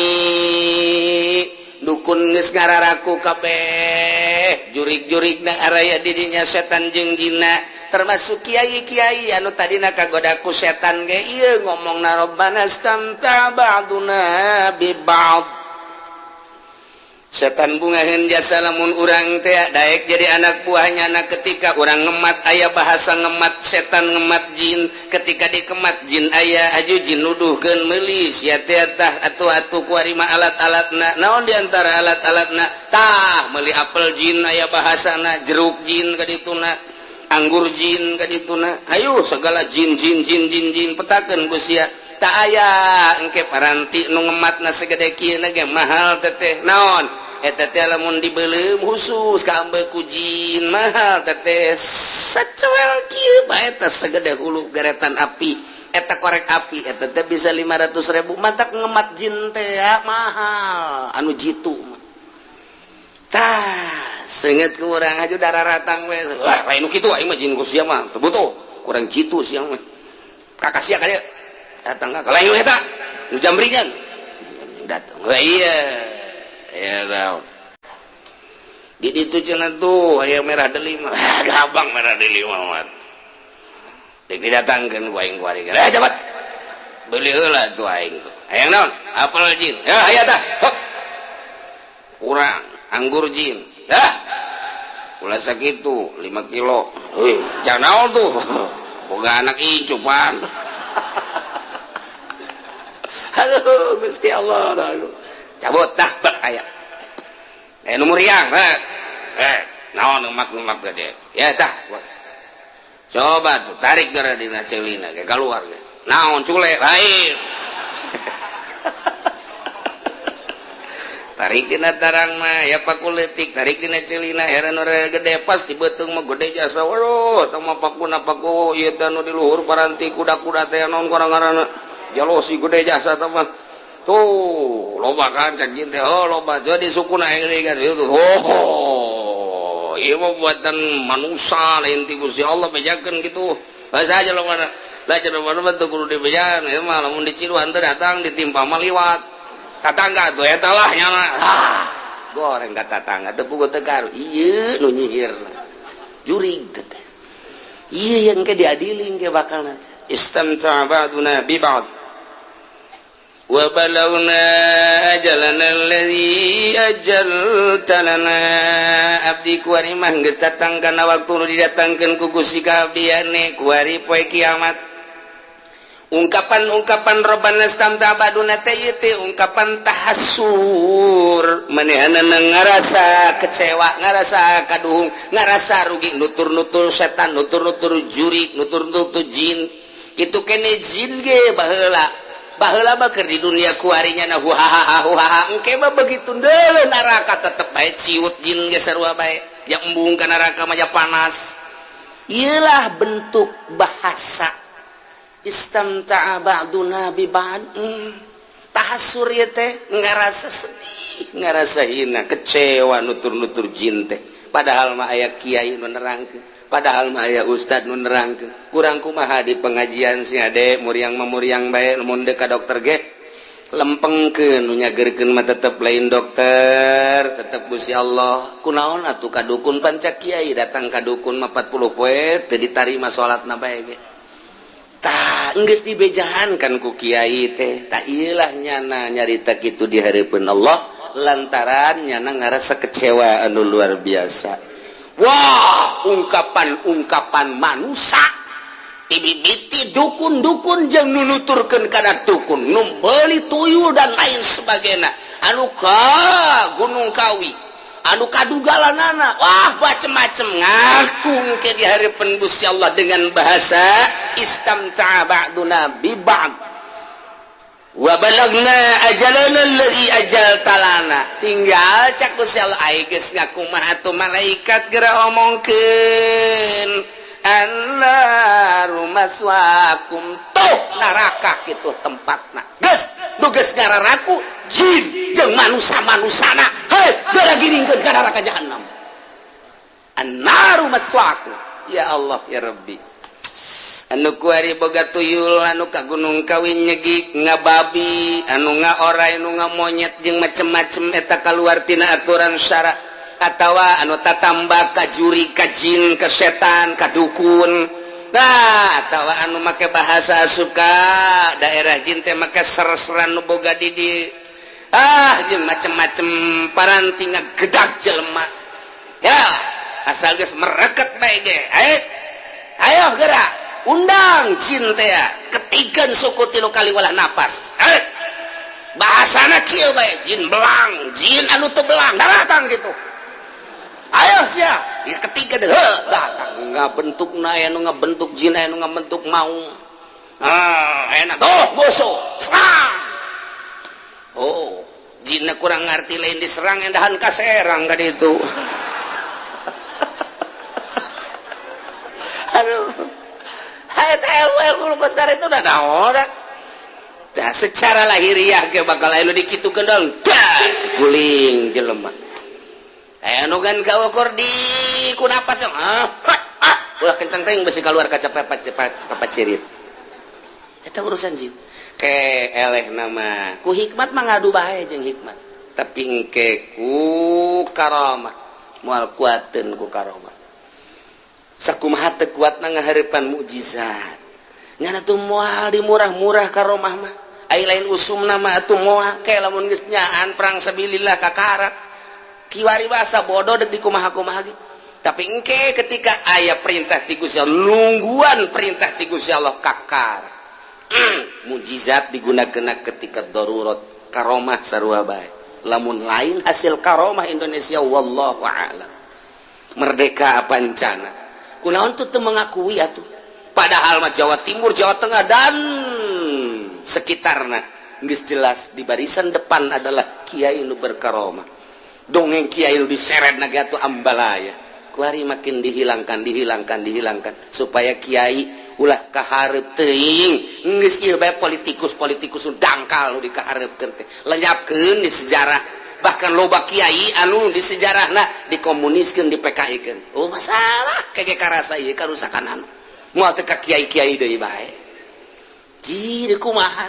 dukun geus ngararaku kabeh, jurig-jurigna araya di dinya setan jeung jina, termasuk kiai-kiai anu tadina kagoda ku setan ge ieu ngomongna, Rabbana istamta ba'duna bi ba'd. Setan bungaheun jasa lamun urang teh daek jadi anak buahnya. Anak ketika urang ngemat, aya bahasa ngemat setan, ngemat jin. Ketika dikemat jin, aya aju jin nuduhkeun meuli sia teh tah atuh atuh kuari mah alat-alatna. Naon diantara alat-alatna? Tah, meuli apel jin, aya bahasana jeruk jin kadituna, anggur jin kadituna, ayo segala jin jin jin jin jin, petakeun ku sia. Tak aya engke paranti nu ngematna segede kieu ge mahal teteh. Naon eta teh? Lamun dibeuleum khusus ka ku jin mahal teteh. Sacuel kieu bae teh segede hulu geretan api eta, korek api eta teh bisa 500.000. Matak ngemat jin teh ya mahal anu jitu mah. Tah, seungeut ku urang aja darah ratang we. Wah, lain nu kitu, aing mah jin ku sia mah teu butuh, kurang jitu sia mah. Kakak sia ka dieu datang ka lain eta nu jambringan datang. Wah, iya ya, naon di ditu cenah tuh aya merah delima. Gampang, merah delima mah dek didatangkeun ku aing kuari. Eh, cepat beli heula tuh aing tuh. Hayang naon? Apel jin ya aya tah. Hop. Kurang anggur jin ya, ulah sakitu, 5 kilo. Heuh, jangan naon tuh, boga anak incu pan. Aduh Gusti Allah, aduh. Cabut dah bek aya eh nu muriang eh eh naon ngemak-ngemak gede ya. Tah, coba tuh tarik gara dina celina ge keluar ge. Naon? Cule lain. Tarik dina tarang mah ya paku leutik, tarik dina celina heran ora gede, pas di beuteung mah gede jasa. Waduh, tah mah pakuna paku ieu teh nu di luhur paranti kuda-kuda teh. Naon ngaranna? Jalosi gede jasa tah mah. Tuh loba kan cak jin teh. Oh, loba jadi sukuna aing kan itu. Oh, ieu mah buatan manusia, lain ti Gusti Allah. Bejakeun kitu bahasa aja lo mana lah cenah mana mah teu kudu dibejaan ieu mah. Lamun diciruan teh datang ditimpa mah liwat tatangga tuh eta lah nyana. Ah, goreng ka tatangga teu puguh teu karu. Ieu nu nyihir jurig teh, ieu yang ke diadili ke bakal nanti. Istamta ba'duna bi ba'd wa balagna ajalana alladzi ajalta lana. Abdi kuari mah geus datang kana waktu nu didatangkeun ku Gusti ka abdi ane kuari poe kiamat. Ungkapan-ungkapan robbana istamta ba'duna teh ieu teh ungkapan tahassur, manehanana ngarasa kecewa, ngarasa kaduhung, ngarasa rugi, nutur-nutur setan, nutur-nutur jurig, nutur-nutur jin kitu kene. Jin ge baheula baheula mah keur di dunia kuarinya na huhaha huhaha, engke mah begitu deuleu neraka tetep bae ciut. Jin ge sarua bae ya, embung ka neraka mah ja panas. Ieulah bentuk bahasa istamta'a ba'duna bi ba'd. Tahassur ieu teh ngarasa sedih, ngarasa hina, kecewa, nutur-nutur jin teh. Padahal mah aya kiai nu nerangkeun, padahal mah aya ustad nu nerangkeun. Kurang kumaha di pengajian sih ade muriang mah muriang bae. Mun deuk ka dokter ge lempengkeun, nu nyageurkeun mah tetep lain dokter, tetep Gusti Allah. Kunaon atuh ka dukun? Panca kiai datang ka dukun mah 40 poe teu ditarima salatna bae ge. Tah, geus dibejahan kan ku kiai teh. Tah, ieulah nyana nyarita kitu di hareupeun Allah lantaran nyana ngarasa kecewa anu luar biasa. Wah, ungkapan-ungkapan manusia tibibiti dukun-dukun jeung nunuturkeun kana dukun nu meuli tuyul dan lain sebagainya, anu ka Gunung Kawi, anu kadugalanana, wah, macem-macem ngaku ke di hareupeun Gusti Allah dengan bahasa istamta'a ba'duna bi ba'd wa balagna ajalana alladzi ajalta lana. Tinggal cak Gusti Allah, ai geus ngaku mah atuh malaikat geura omongkeun, annaru maswakum. Tuh neraka kitu tempatna. Geus nu geus ngararaku jin jeung manusia-manusana, hei, geura giringkeun ka neraka jahanam. Annaru maswakum. Ya Allah ya Rabbi, anu kuari boga tuyul, anu ka Gunung Kawi nyegik ngababi, anu ngaorai, anu ngamonyet jeung macem-macem eta kaluar tina aturan syara, atawa anu tatamba ka jurig, ka jin, ka setan, ka dukun. Nah, atawa anu make bahasa suka daerah jin teh make ser-seran nu boga di di. Ah, jeung macem-macem paranti ngagedag jelema ya, asal geus mereket bae ge. Ayo, ayo gerak, undang jin teh, ketikeun suku tilu kali walah napas. Ayo, bahasana kieu bae, jin belang, jin anu teu belang datang gitu. Ayo sia ya, ketiga deh datang, ngabentuk na, aya nu ngabentuk jin, aya nu ngabentuk maung. Ah, enak tuh, musuh serang. Oh, jinna kurang ngerti, lain diserang, endahan kaserang kan itu. Aduh, ilmu sekarang itu udah naon. Nah, secara lahiriah ge bakal aya nu dikitukeun dong, guling jelema. Aya nu kan kaukur di ku napas dong. Ah, ah, ulah kencang teuing, besi keluar kaca cepat cepat kapat cirit. Eta urusan jin. Ke eleh nama ku hikmat mah ngadu bae jeung hikmat. Tapi engke ku karamah moal kuateun ku karomah. Sakumaha teu kuatna ngahareupan mukjizat. Nyana tuh moal di murah-murah karomah mah. Ai lain usum nama atuh moal ke lamun geus nyaan perang sabilillah kakara. Kiwari basa bodoh dek di kumaha-kumaha ge. Tapi engke ketika aya perintah ti Gusti Allah, nungguan perintah ti Gusti Allah kakara. Mujizat digunakeun ketika darurat, karomah sarua bae. Lamun lain hasil karomah Indonesia, wallahu a'lam. Merdeka apa encana? Kunaon tuh teu mengakui atuh? Padahal mah Jawa Timur, Jawa Tengah dan sekitarna geus jelas di barisan depan adalah kiai nu berkaromah. Dongeng kiai nu diseret na ge atuh ambalaya. Kuari makin dihilangkan, dihilangkan, dihilangkan supaya kiai ulah kahareup teuing. Geus ieu bae politikus-politikus nu dangkal nu dikahareupkeun teh. Lenyapkeun di sejarah. Bahkan loba kiai anu di sejarahna dikomuniskeun, di PKI-keun. Oh, masalah kege karasa ieu karusakan anu. Moal teu ka kiai-kiai deui bae. Jadi kumaha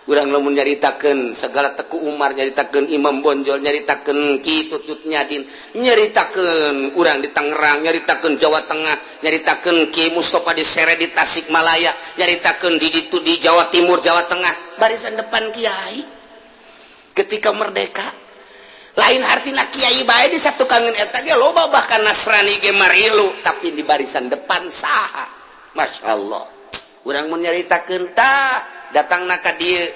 urang lamun nyaritakeun segala Teku Umar, nyaritakeun Imam Bonjol, nyaritakeun Ki Tutut Nyadin, nyaritakeun urang di Tangerang, nyaritakeun Jawa Tengah, nyaritakeun Ki Mustafa di Sere di Tasikmalaya, nyaritakeun di ditu di Jawa Timur, Jawa Tengah, barisan depan kiai ketika merdeka. Lain artina kiai bae disatukangeun eta ge loba, bahkan Nasrani ge marilu, tapi di barisan depan saha? Masya Allah, urang mun nyaritakeun tah datang na ka dieu,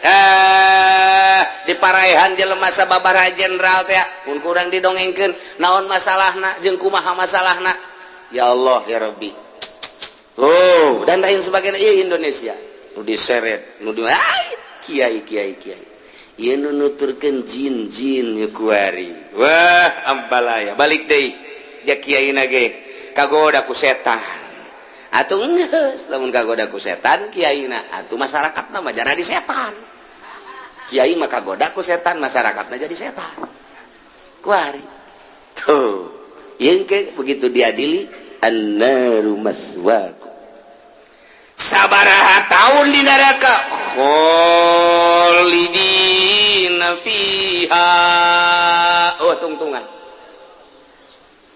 di paraehan jelema sababaraha jenderal teh mun kurang didongengkeun naon masalahna jeung kumaha masalahna. Ya Allah ya Rabbi. Oh, dan lain sebagainya. Ieu Indonesia nu diseret nu di kiai kiai kiai ieu nu nuturkeun jin-jin ieu kuari. Wah, ambalaya balik deui ja kiai na ge kagoda ku setan. Atuh geus lamun kagoda ku setan kiaina, atuh masyarakatna mah jadi setan. Kiai mah kagoda ku setan, masyarakatna jadi setan. Kuari tuh ieu ke begitu diadili, annaru maswaku. Sabaraha tahun di neraka? Kholidina fiha. Oh, tungtungan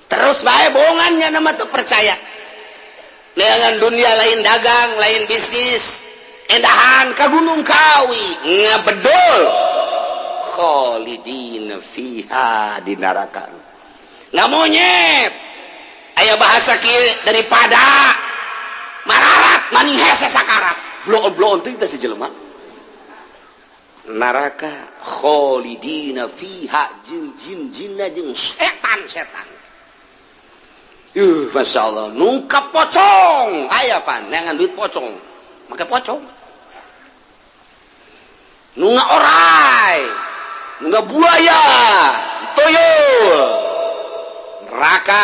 terus bae bohongannya nama tuh percaya. Neangan dunia lain dagang, lain bisnis, endahan ke Gunung Kawi ngabedol, kholidina fiha di neraka nggak monyet. Aya bahasa kieu, daripada mararat maning hese sakarat, bloon-bloon teh si jelema neraka kholidina fiha jeung jin-jinna jeung setan-setan. Masya Allah, nungkap pocong aya pan neangan duit pocong, make pocong, nunga orai, nunga buaya, tuyul, neraka,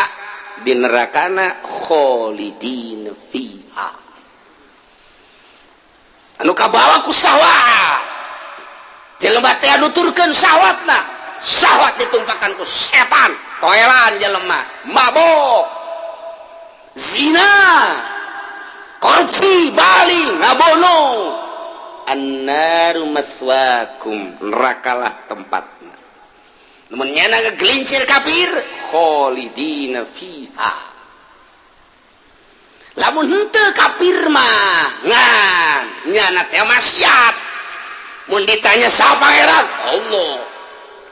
di nerakana kholidin fiha anu kabawa ku syahwat. Jelema teh nuturkeun syahwatna, syahwat ditumpakan ku setan, toelan jelema, mabok, zina, korupsi, bali ngabono. Annaru maswakum, nerakalah tempatna. Namun nyana ngegelincir kafir, kholidina fiha. Lamun henteu kafir mah ngan nyana teh maksiat, mun ditanya saha pangeran? Allah.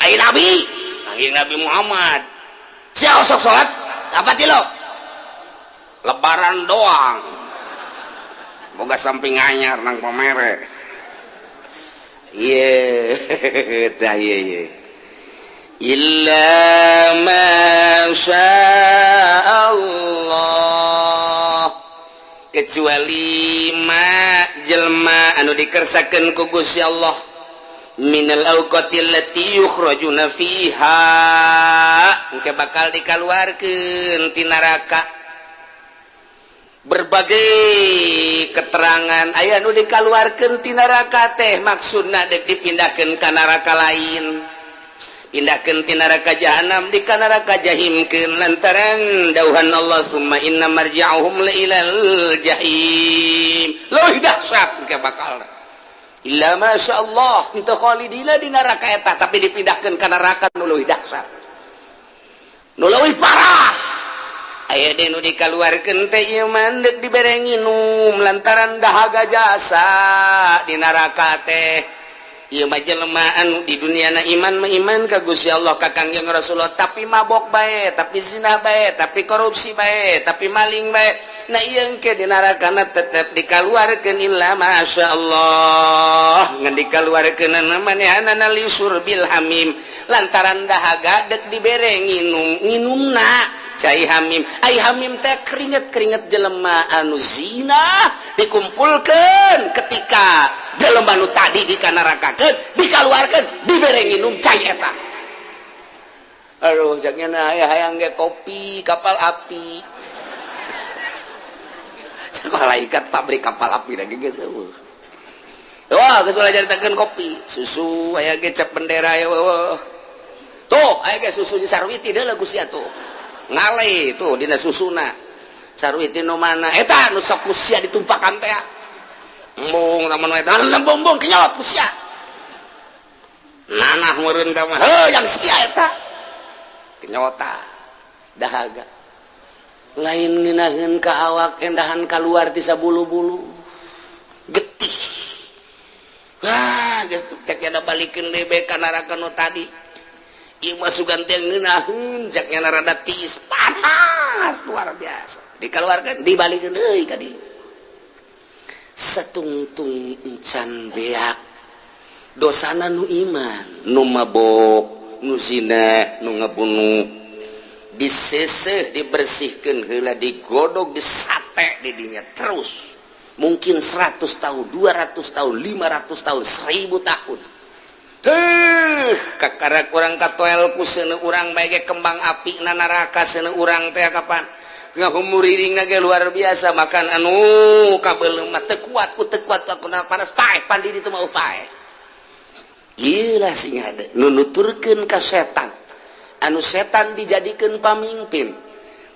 Ayo Nabi, panggil Nabi Muhammad. Siapa sok sholat apa lo? Lebaran doang. Boga samping anyar nang pamere. Iya, tah, iya. Illa ma Allah, kecuali ma jelma anu dikersakeun ku Gusti Allah minal awqatil lati yukhrajuna fiha, engke bakal dikaluarkeun ti neraka. Berbagai keterangan aya nu dikaluarkeun ti neraka teh maksudna dek dipindahkeun ka neraka lain, pindahkeun ti neraka jahanam di ka neraka jahimkeun, lantaran dauhan Allah summa inna marji'uhum la ilal jahim. Leuwih dahsyat engke bakal. Illa masya Allah itu khalidina di neraka eta, tapi dipindahkeun ka neraka nu leuwih dahsyat, nu leuwih parah. Aya deui nu dikaluarkeun teh ieu mah deuk dibere nginum lantaran dahaga jasa di neraka teh. Ieu mah jelema anu di dunia na iman mah iman ka Gusti Allah, ka Kangjeng Rasulullah, tapi mabok bae, tapi zina bae, tapi korupsi bae, tapi maling bae. Nah, ieu engke di nerakana tetep dikaluarkeun illa masya Allah. Ngan dikaluarkeun manehanana li syurbil hamim, lantaran dahaga dek dibere nginum, nginumna cai hamim. Ai hamim teh keringet-keringet jelema anu zina dikumpulkan ketika jelema nu tadi dikanarakakeun, dikaluarkeun, dibere nginum cai eta. Aduh, jangan aya hayang ge kopi Kapal Api. Sekolah ikat pabrik Kapal Api lagi geus eueuh. Wah, geus ulah caritakeun kopi, susu aya ge cap bendera ya. Wah. Tuh, aya ge susu di Sarwiti deuleu ku sia tuh. Ngale tuh dina susuna. Sarwiti nu mana? Eta nu sok ku sia ditumpakan teh. Embung lamun eta embung kenyot ku sia. Nanah meureun ka mah, heuh yang sia eta. Kenyota dahaga. Lain ngeunaheun ka awak, endahan kaluar ti sabulu-bulu. Getih. Wah, geus cek ada balikeun deui bae ka neraka nu tadi. Ieu mah sugan teh ngeunaheun, cek nya rada tiis, panas luar biasa. Dikeluarkan, dibalikeun deui ka dieu. Satungtung encan beak dosana nu iman, nu mabok, nu zina, nu ngabunuh, diseseh, dibersihkan heula, digodog, disate di dinya terus mungkin 100 tahun, 200 tahun, 500 tahun, 1000 tahun. Heuh, kakara kurang katoel ku seuneu urang bae ge kembang api na neraka seuneu urang teh. Kapan ngahumuriring ge luar biasa, makan anu kabeuleum mah teu kuat ku teu kuat aku panas, paeh pandi ditu mah paeh. Gila sing ada nu nuturkeun ka setan, anu setan dijadikeun pamimpin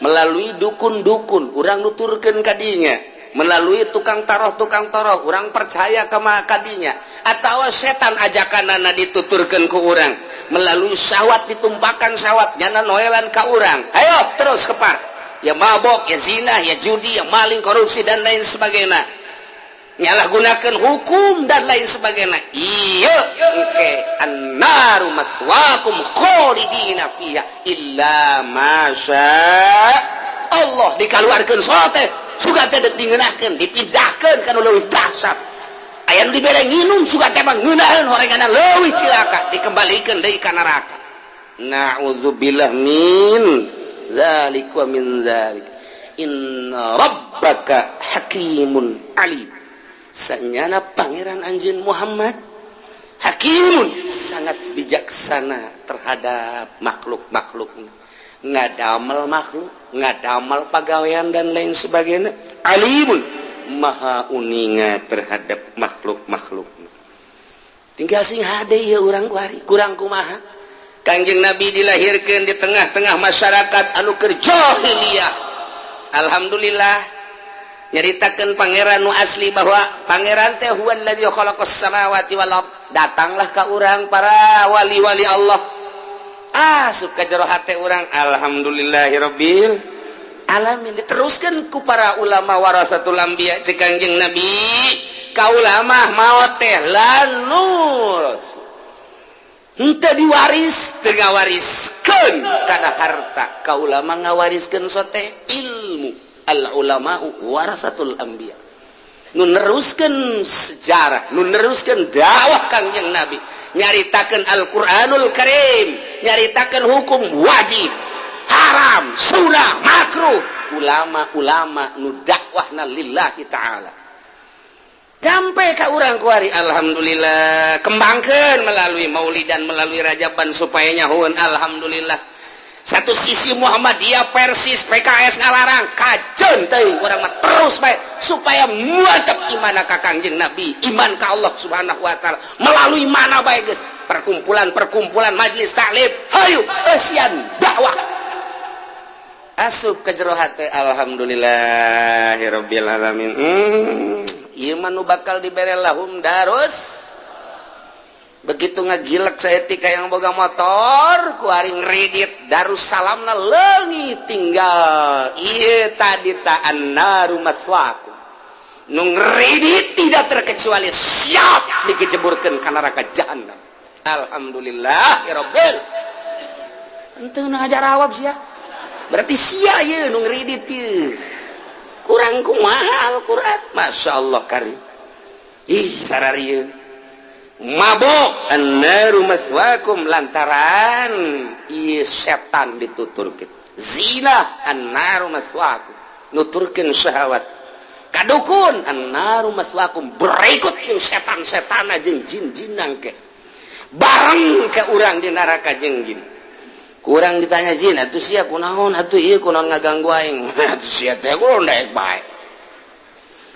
melalui dukun-dukun, urang nuturkeun ka dinya melalui tukang taroh, tukang taroh urang percaya ka kadinya, atau setan ajakanana dituturkeun ku urang melalui syahwat, ditumpakan syahwat nyana noelan ka urang, ayo terus kepar ya, mabok ya, zina ya, judi ya, maling, korupsi, dan lain sebagainya, nyalahgunakan hukum dan lain sebagainya. Iya, oke, annaru maswaakum khalidina fiha illa masya Allah. Dikaluarkeun sote suka teh dingeunahkeun, dipindahkeun kana leuwih dahsyat. Aya nu dibere nginum, suka teh mah ngeunaheun horenganna leuwih cilaka, dikembalikeun deui ka neraka. Na'udzubillah min dzalik wa min dzalik. Inna rabbaka hakimun alim. Sanyana Pangeran anjeun Muhammad hakimun, sangat bijaksana terhadap makhluk-makhluk, ngadamel makhluk, ngadamel pagawean, dan lain sebagainya. Alimun, maha uninga terhadap makhluk-makhluk. Tinggal sing hade ya urang kuari kurang kumaha. Kangjeng Nabi dilahirkan di tengah-tengah masyarakat anu keur jahiliyah. Alhamdulillah, nyaritakan Pangeran nu asli bahwa Pangeran teh huwallazi khalaqas samawati wal ard. Datanglah ka urang para wali-wali Allah, asup ka jero hate urang, alhamdulillahirabbil alamin. Diteruskan ku para ulama warasatul anbiya. Cek Kangjeng Nabi, ka ulama maot teh lanur Henteu diwaris, teu ngawariskeun kana harta. Ka ulama ngawariskeun sote ilmu. Al ulama warasatul anbiya. Nu neruskeun sejarah, nu neruskeun dakwah Kangjeng Nabi, nyaritakeun Al-Qur'anul Karim, nyaritakeun hukum wajib, haram, sunnah, makruh. Ulama-ulama nu dakwahna lillahi ta'ala. Sampai ka urang kuari, alhamdulillah kembangkeun melalui maulidan, melalui rajaban supaya nyahueun, alhamdulillah. Satu sisi Muhammadiyah, Persis, PKS ngalarang, kajeun teuing, urang mah terus bae supaya mantep iman ka Kangjeng Nabi, iman ka Allah Subhanahu wa taala melalui mana bae geus, perkumpulan-perkumpulan, majelis taklim, hayu eusian dakwah asup ke jero hate. Alhamdulillahirabbil alamin. Ieu mah nu bakal dibere lahum darus. Begitu ngagilek saeutik yang boga motor ku ari ngredit Darussalamna leungit, tinggal ieu tadi ta annaru maswakum. Nu ngredit tidak terkecuali siap dikejeburkeun ka neraka jahanam. Alhamdulillah ya rabbil. Henteu ngajarawab sia, berarti sia ieu nu ngredit ieu kurang kumaha Al-Qur'an. Masya Allah karim. Ih, sararieun mabok, annaru maswakum, lantaran ieu setan dituturkeun. Zina, annaru maswakum, nuturkeun syahwat. Kadukun, annaru maswakum, berikut jeung setan-setan jeung jin-jinan ke bareng ke urang di neraka jeung jin. Kurang ditanya jin, atuh sia kunaon atuh ieu, kunaon ngaganggu aing atuh sia teh, kunaon daek bae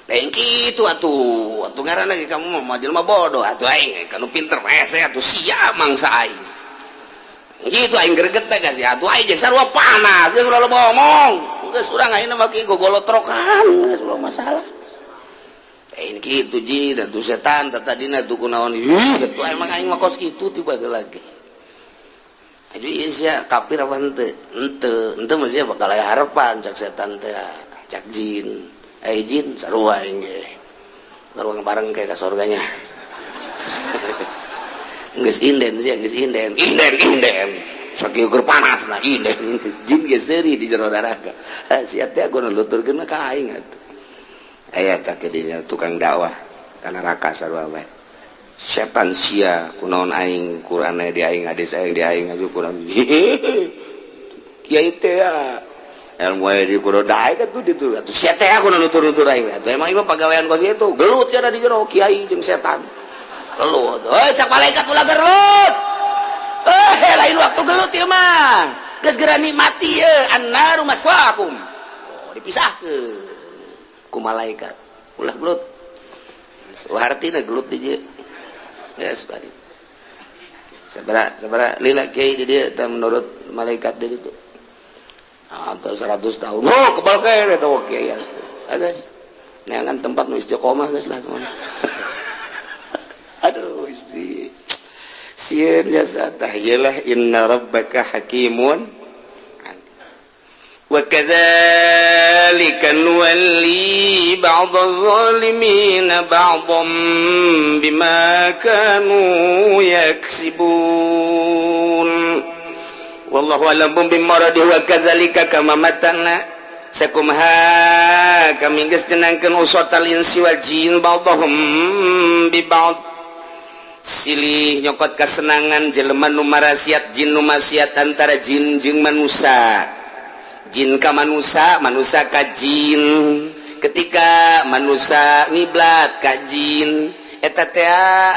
lain kitu atuh, atuh ngaranna ge kamu mah jelema bodoh atuh, aing kanu pinter hese atuh, sia mangsa aing gitu, aing greget teh geus atuh, aing ge sarua panas geus, ulah loba ngomong geus, urang ayeuna mah kieu gogolotrokan geus, ulah masalah lain kitu jin atuh, setan tadina tuh kunaon ih atuh, emang aing mah kos kitu tiba lagi. Aju ieu sia kafir apa henteu? Henteu, henteu mah sia bakal aya harapan, cak setan teh, cak jin. Eh jin, sarua aing ge. Karuang bareng kayak ka surganya. Geus inden sia, geus inden. Inden, inden. Sakieu keur panas nah inden. Jin ge seuri di jero neraka. Sia teh aku nuturkeun ka aing atuh. Aya tah dinya tukang dakwah ka neraka sarua bae. Setan sia kunaon aing, Quran di aing, hadis aing di aing atuh, kurang kiai teh ya ilmu aya di kudu daek atuh ditu atuh, sia teh aku nutur-nutur aing atuh, emang ieu pagawean kos kitu. Gelut ya di jero, kiai jeung setan gelut. Heuy, cak malaikat, ulah gelut, eh lain waktu gelut ieu mah, geus geura nikmati ye, annaru maswaakum. Oh, dipisahkeun ku malaikat, ulah gelut. Hartina gelut di dieu. Yes, bari. Sabara sabara lila kiai di dieu teh menurut malaikat di ditu? Atau 100 tahun. Oh, kebal kayak eta kiai. Geus. Neangan tempat nu istiqomah geus lah teman. Aduh, isti. Sieun jasa tah ieu, inna rabbaka hakimun. وكذلك نولي بعض الظالمين بعضا بما كانوا يكسبون. والله أعلم بمراده. وكذلك كما matana sakumaha kami geus nyenangkeun usatal insi wal jin ba'dhum bi ba'd, silih nyokot kesenangan jelema nu marasiat, jin nu maksiat, antara jin jeung manusia, jin ka manusia, manusia ka jin. Ketika manusia ngiblat ka jin, eta teh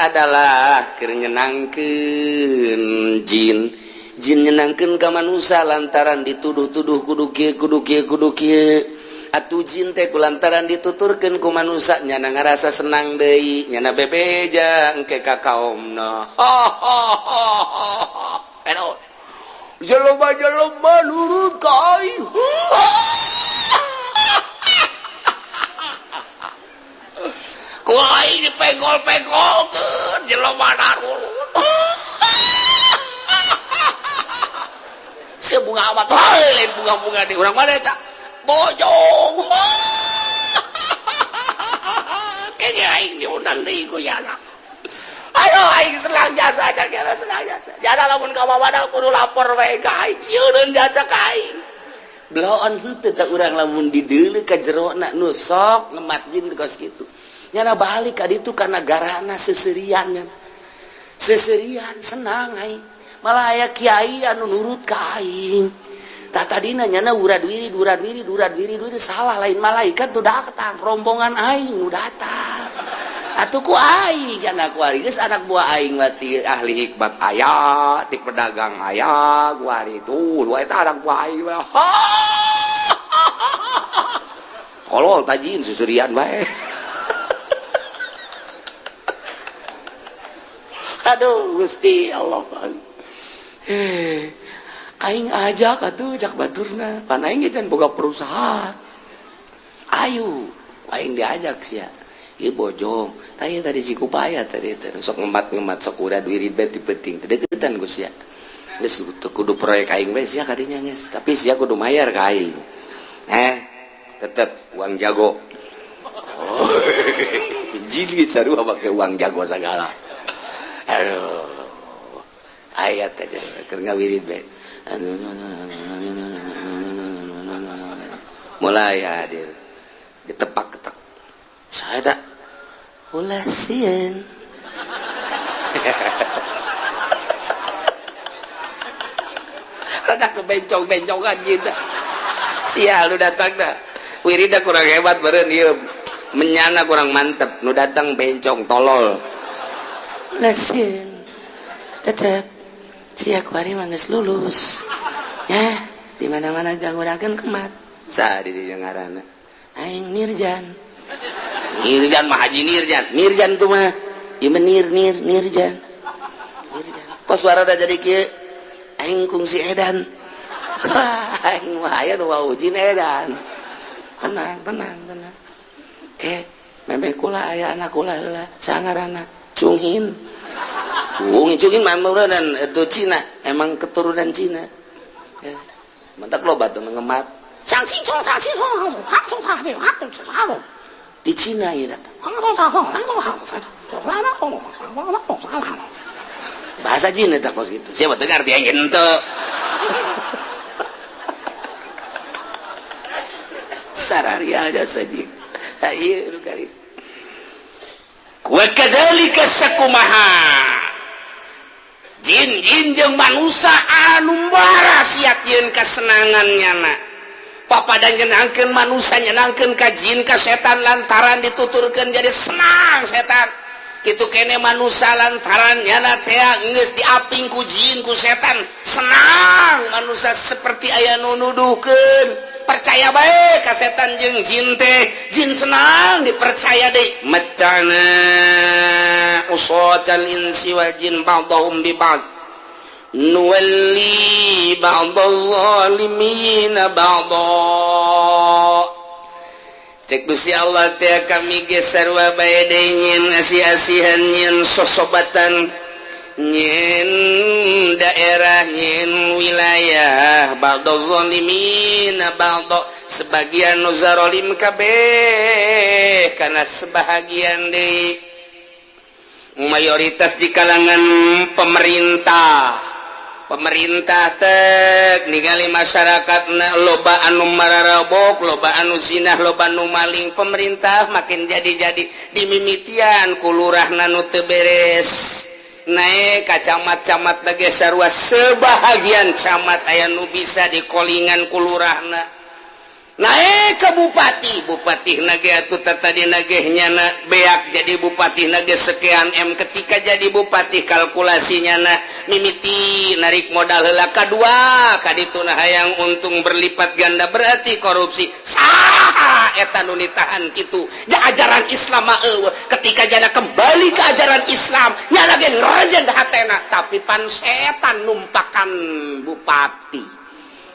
adalah keur nyenangkeun jin, jin nyenangkeun ka manusia lantaran dituduh-tuduh kudu kieu, kudu kieu, kudu kieu. Atuh jin teh kulantaran dituturkeun ku manusia, nyana ngarasa senang deui, nyana bebeja engke ka kaomna. Jelema-jelema nurut ka aing. Ku aing dipenggol-penggolkeun, jelema narurut. Sia bunga amat, lain bunga-bunga di urang mana eta? Bojong. Kayaknya aing diundang deui ku yana. Ayo. Aing senang jasa cak senang jasa. Jada lamun ka mana kudu lapor wae ka aing, sieun jasa ka aing. Bloon henteu tah urang lamun dideuleu ka jerona nu sok ngemat jin kos kitu. Nyana balik ka ditu ka nagarana seserian nya. Seserian senang aing. Malah aya kiai anu nurut ka aing. Tah tadina nyana urad wirid urad wirid urad wirid wirid salah lain malaikat tuh datang, rombongan aing nu datang. Atuh ku aing anak kuari geus anak buah aing mah ti ahli hikmat aya, ti pedagang aya, kuari tuh dua eta anak buah aing mah. Tolol tajin susurian bae. Aduh Gusti Allah. Aing ajak atuh cak baturna, pan aing ge can boga perusahaan. Ayo, aing diajak sia. Ieu bojong, tah ieu tadi Cikupaya tadi teh sok ngemat-ngemat sok urad wirid bae ti peuting. Teh deukeutan ku sia. Geus teu kudu proyek aing bae sia kadinya geus, tapi sia kudu mayar ka aing. Tetep uang jago. Oh, jili sarua make uang jago sagala. Aduh. Ayat aja keur ngawirid bae. Mulai hadir. Ditepak-ketek. Saya tak ulah sieun. Rada kebencong-bencongan gitu. Sial lu datang dah. Wirida kurang hebat beureun ieu. Menyana kurang mantep. Nu datang bencong tolol. Ulah sieun. Tetep sia kuari mah geus lulus. Ya, di mana-mana ganggunakeun kemat. Saha di dieu ngaranna? Aing Nirjan. Nirjan mah Haji Nirjan. Nirjan tuh mah ieu mah nir nir Nirjan. Nirjan. Kok suara udah jadi kieu? Aing kungsi edan. Aing mah aya nu wawujin edan. Tenang, tenang, tenang. Ke, memeh kula aya anak kula heula. Sangarana Cunghin. Cungin, cungin mah dan itu Cina, emang keturunan Cina. Ya. Mantak loba tuh ngemat. Di Cina ya datang. Bahasa Cina tak kos gitu. Siapa dengar dia ente. Sararial jasa jing. Ieu nu kari. Wa kadzalika sakumaha. Jin-jin jeung manusia anu bara siap yeun kasenangan nyana. Papada nyenangkeun manusia nyenangkeun ka jin ka setan lantaran dituturkeun jadi senang setan. Kitu kene manusia lantaran nyana teh geus diaping ku jin ku setan senang manusia seperti aya nu nuduhkeun. Percaya bae ka setan jeung jin teh, jin senang dipercaya deui. Macana usatal insi wal jin ba'dhum bi ba'd nuwalli ba'dhal zalimina ba'dha. Cek Gusti Allah teh kami ge sarua bae deui nyeun asih-asihan nyeun sosobatan nyeun daerah nyeun wilayah ba'dhal zalimina ba'dha, sebagian nu zalim kabeh kana sebahagian deui. Mayoritas di kalangan pemerintah, pemerintah tek ningali masyarakat loba anu mararabok, loba anu zinah, loba anu maling, pemerintah makin jadi-jadi dimimitian ku lurahna nu teu beres. Naik ka camat-camat lagi sarua sebahagian camat aya nu bisa dikolingan ku lurahna. Naik ke bupati, bupati nage atuh tadi nageh nyana beak jadi bupati nage sekian M, ketika jadi bupati kalkulasinya na mimiti narik modal heula kadua kadituna hayang untung berlipat ganda berarti korupsi. Saha eta nu ditahan kitu? Ja ajaran Islam mah eueuh. Ketika jana kembali ke ajaran Islam nyala ge ngerajen hatena, tapi pan setan numpakan bupati,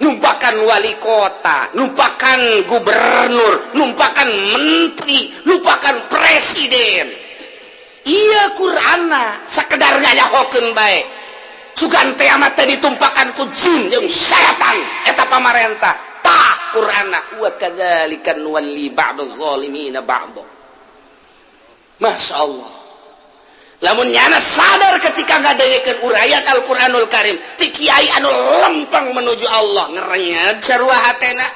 numpakan wali kota, numpakan gubernur, numpakan menteri, numpakan presiden. Iya Qur'anna sakedar ngayahokeun bae. Sugan teh amat teh ditumpakan ku jin jeung setan eta pamarentah. Tah Qur'anna wa kadzalika nuwalli ba'daz zalimina ba'd. Masya Allah. Lamun nyana sadar ketika ngadengekeun uraian Al-Qur'anul Karim ti kiai anu lempeng menuju Allah, ngerenyeg sarua hatena.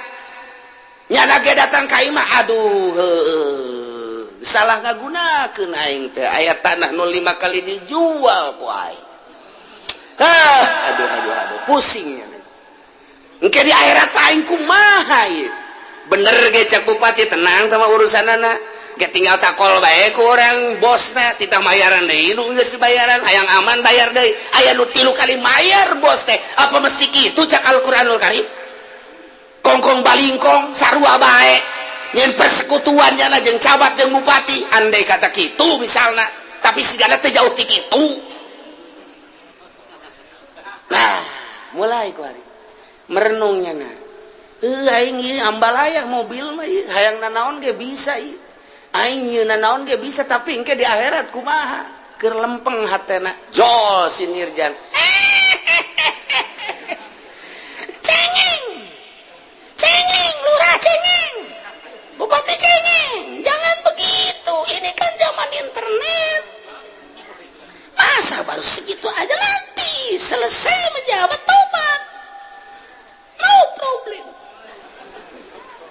Nyana ge datang ka imah, aduh heueuh, salah ngagunakeun aing teh, aya tanah nu 5 kali dijual ku aing. Ah, aduh aduh aduh, pusing nya. Engke di akhirat aing kumaha ieu? Bener ge cek bupati, tenang sama urusanana ge, tinggal takol bae ku orang bosna, titah mayaran deui nu geus dibayaran, hayang aman bayar deui. Aya nu 3 kali mayar bos teh. Apa mesti kitu cak Al-Qur'anul Karim? Kongkong balingkong sarua bae nyen persekutuan nyana jeung camat jeung bupati, andai kata kitu misalna, tapi sigana teh jauh ti kitu. Nah, mulai ku hari merenungnya. Nah, aing ieu ambalaya mobil mah ieu, hayang nanaon ge bisa ieu, aing ieu nanaon ge bisa, tapi engke di akhirat kumaha? Keur lempeng hatena jol si Nirjan, cengeng cengeng, lurah cengeng, bupati cengeng, jangan begitu, ini kan zaman internet, masa baru segitu aja, nanti selesai menjabat tobat, no problem.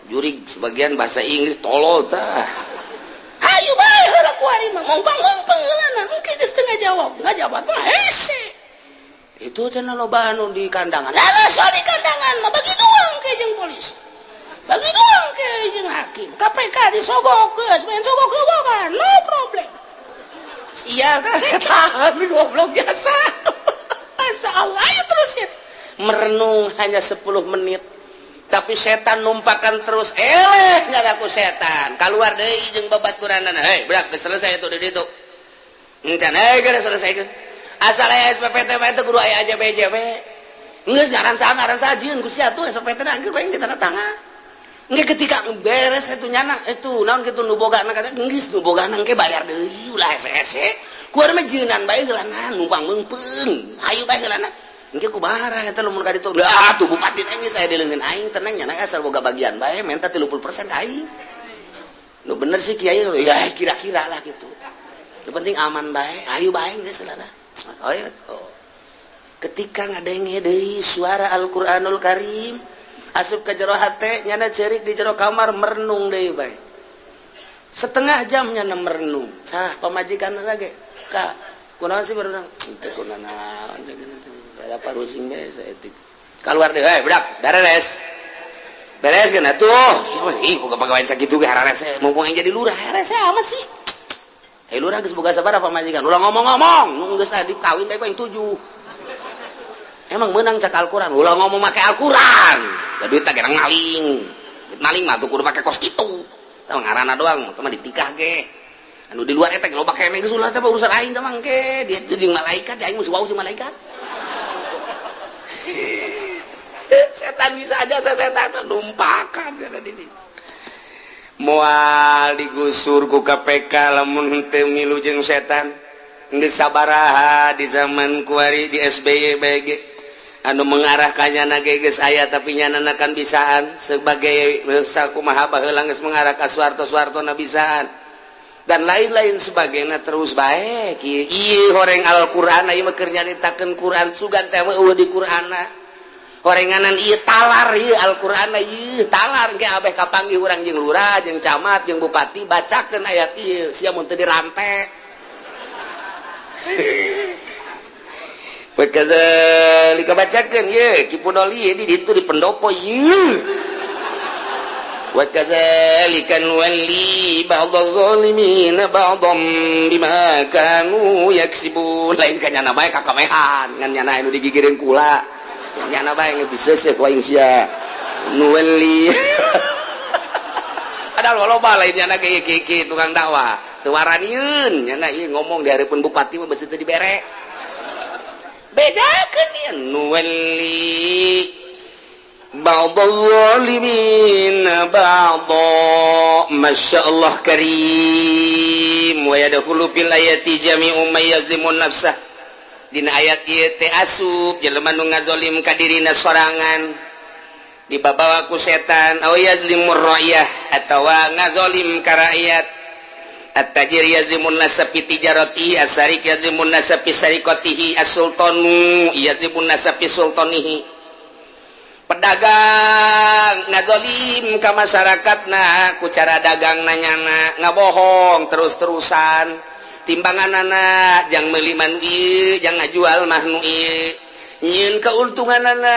Jurig sebagian bahasa Inggris tolol tah. Ayo bae heula kuari mah ngompang-ngompang heulana, mungkin geus teu ngajawab, ngajawab mah hese. Itu cenah loba anu di kandangan. Lah, soal di kandangan mah bagi dua ke jeung polisi. Bagi dua ke jeung hakim. KPK disogok geus, main sogok-sogokan, no problem. Sial tah setan goblok biasa. Masya Allah, ayo terus ya. Merenung hanya 10 menit, tapi setan numpakan terus, eleh ngadaku setan keluar deui jeung babaturanana, hei budak, geus selesai itu di ditu encan, hei geus selesai asal aya SPPT mah itu kudu aya AJB. Geus ngaran saha ngaran saha, jieun ku sia tuh SPPT na geus bae ditanda tangan. Engke ketika beres itu nyana itu naon kitu nu boga na kata geus nu boga engke bayar deui, ulah hese-hese. Ku mah jieunan bae heulana, numpang meungpeung hayu bae heulana. Engke kumaha eta lamun ka ditu? Lah tuh bupati teh geus aya di leungeun aing, tenang nyana asal boga bagian bae, minta 30% ka aing. Nu bener sih kiai ya, kira-kira lah gitu. Nu penting aman bae, ayo bae geus lah. Oh, ya. Oh. Ketika ngadenge deui suara Al-Qur'anul Karim asup ka jero hate nyana, cerik di jero kamar merenung deui bae. Setengah jam nyana merenung. Sah pamajikan lagi. Ka kunaon sih merenung? Teu kunaon. Ada parusing bae saeutik. Keluar deh, hei budak, beres. Beres kan atuh. Siapa sih boga pagawean sakitu ge hararese, mumpung aing jadi lurah, hararese amat sih. Hei lurah, geus boga sabaraha pamajikan? Ulah ngomong-ngomong, nu geus adi kawin bae ku aing 7. Emang menang cak Al-Qur'an, ulah ngomong make Al-Qur'an. Da duit teh maling. Duit maling mah tuh kudu make kos kitu. Tah ngaranna doang, teh mah ditikah ge. Anu di luar eta ge loba keneh, geus ulah teh urusan aing teh mangke. Dia jeung malaikat, aing mah wau jeung malaikat. Setan bisa aja, saya setan numpakan ini moal digusur ku KPK lamun teu milu jeung setan. Geus sabaraha di zaman kuari di SBY BG anu mengarahkannya na ge geus aya, tapi nyana kan bisaan sebagai sakumaha baheula geus mengarah ka Soeharto, Soeharto na bisaan dan lain-lain sebagainya. Terus baik ieu horeng Al-Qur'an, ieu mah keur nyaritakeun Quran, sugan teh eueuh di Qur'anna horenganan ieu talar, ieu Al-Qur'an ieu talar. Engke abeh kapanggih urang jeung lurah jeung camat jeung bupati, bacakeun ayat ieu sia mun teu dirante. Wakadzalika, bacakeun ieu Ki Pudoli di ditu di pendopo ieu. Wakadzalika nuwalli ba'dadh zalimina ba'dham bima kanu yaksibun. Lain ka nyana bae kakamehan ngan nyana anu digigireun kula, nyana bae geus diseuseuh ku aing sia. Nuwalli padahal loba lain nyana ge kieu tukang dakwah teu waranieun nyana ieu ngomong di hareupeun bupati mah beusi teu dibere. Bejakeun ieu nuwalli ba'd zalimin ba'd. Masya Allah karim. Wa yadkhulu fil ayati jami'u may yazlimun nafsah. Dina ayat ieu teh asup jelema nu ngazolim ka dirina sorangan dibabawa ku setan, aw yazlimur ra'yah atawa ngazolim ka rakyat. At-tajir yazlimun nasa fi tijaratihi, as-sariq yazlimun nasa fi sariqatihi, as-sultanu yazlimun nasa fi sultanihi. Pedagang ngazolim ka masyarakatna ku cara dagang nanyana, ngabohong terus-terusan, timbanganana jang meuli mah nu ieu, jang ngajual mah nu ieu, nyieun keuntunganana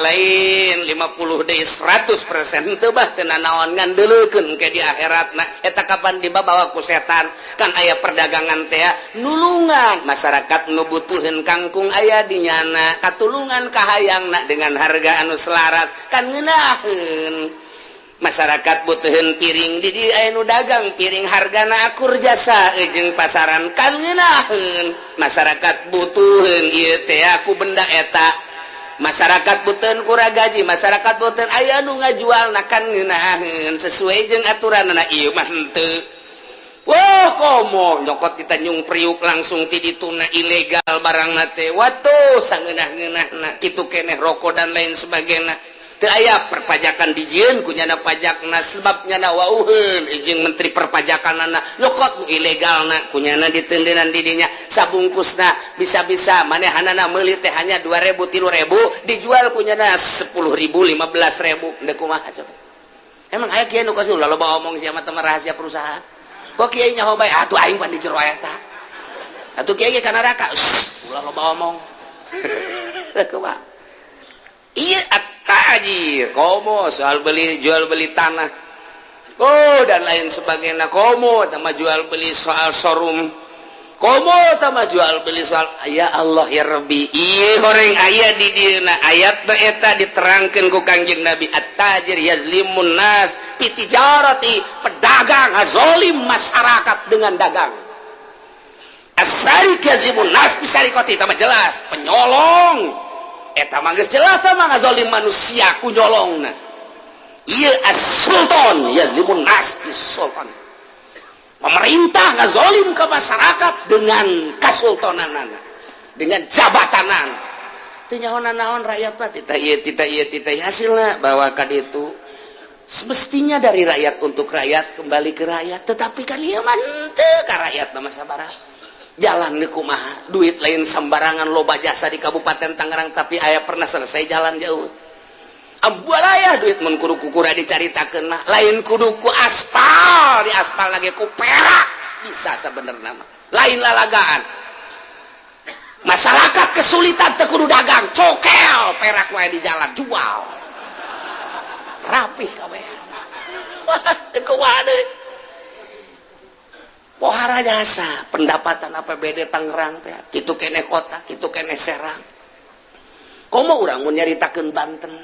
lain 50 deui 100% teu bah, teu nanaon, ngan deuleukeun ke di akhiratna. Eta kapan dibawa ku setan? Kan aya perdagangan teh nulungan masyarakat nu butuheun kangkung, aya di nyana katulungan kahayangna dengan harga anu selaras, kan ngeunaheun. Masyarakat butuhin piring, di dieu aya nu dagang piring hargana akur jasa jeung pasaran, kan ngeunaheun. Masyarakat butuhin ieu teh aku benda eta, masyarakat butuhin kurang gaji, masyarakat butuhin, aya nu ngajual kan ngeunaheun sesuai jeung aturan. Na ieu mah henteu. Wah, komo nyokot di Tanjung Priuk langsung ti dituna ilegal barang teh. Watuh, sangeunah-ngeunahna kitu keneh rokok dan lain sebagainya. Teu aya perpajakan dijieun ku nyana pajakna, sebab nyana wauheun jeung menteri perpajakanana, nyokot nu ilegalna ku nyana ditendenan di dinya sabungkusna. Bisa-bisa manehanana meuli teh hanya 2000, 3000, dijual ku nyana 10.000, 15.000. Ndek kumaha coba? Emang aya kieu nu kos ulah loba omong sia mah, rahasia perusahaan. Kok kiai nyaho bae atuh, aing pan di jero eta atuh, kiai ge ka neraka. Ulah loba omong. Kumaha iya at-tajir? Komo soal beli jual beli tanah, oh, dan lain sebagainya. Komo sama jual beli soal showroom, komo sama jual beli soal, ya Allah ya Rabbi. Iya, horeng aya di dieuna ayat eta diterangkeun ku Kangjeng Nabi, at-tajir yazlimun nas fi tijarati, pedagang ngazolim masyarakat dengan dagang. As-sariq yazlimun nas fi sariqati, mah jelas penyolong eta mah geus jelas sama ngazolim manusia ku nyolongna. Ieu as-sultan yazlimun nas fi sultan, pemerintah ngazolim ke masyarakat dengan kasultananana, dengan jabatanan. Teu nyaho naon rakyat mah, titah ieu, titah ieu, titah ieu, hasilna bahwa ka ditu semestinya dari rakyat untuk rakyat, kembali ke rakyat, tetapi kan ieu mah henteu ka rakyat mah sabaraha. Jalan di kumaha, duit lain sembarangan, loba jasa di Kabupaten Tangerang, tapi aya pernah selesai jalan jauh? Ambualaya duit mun kudu kukura dicaritakeun mah, lain kudu ku aspal, di aspal lagi ku perak bisa sebenarnya mah, lain lalagaan. Masyarakat kesulitan teu kudu dagang, cokel perak wae di jalan, jual rapih kabeh. Wah, teu kumaha deui? Pohara jasa pendapatan APBD Tangerang teh kitu keneh kota, kitu keneh Serang. Komo urang mun nyaritakeun Banten,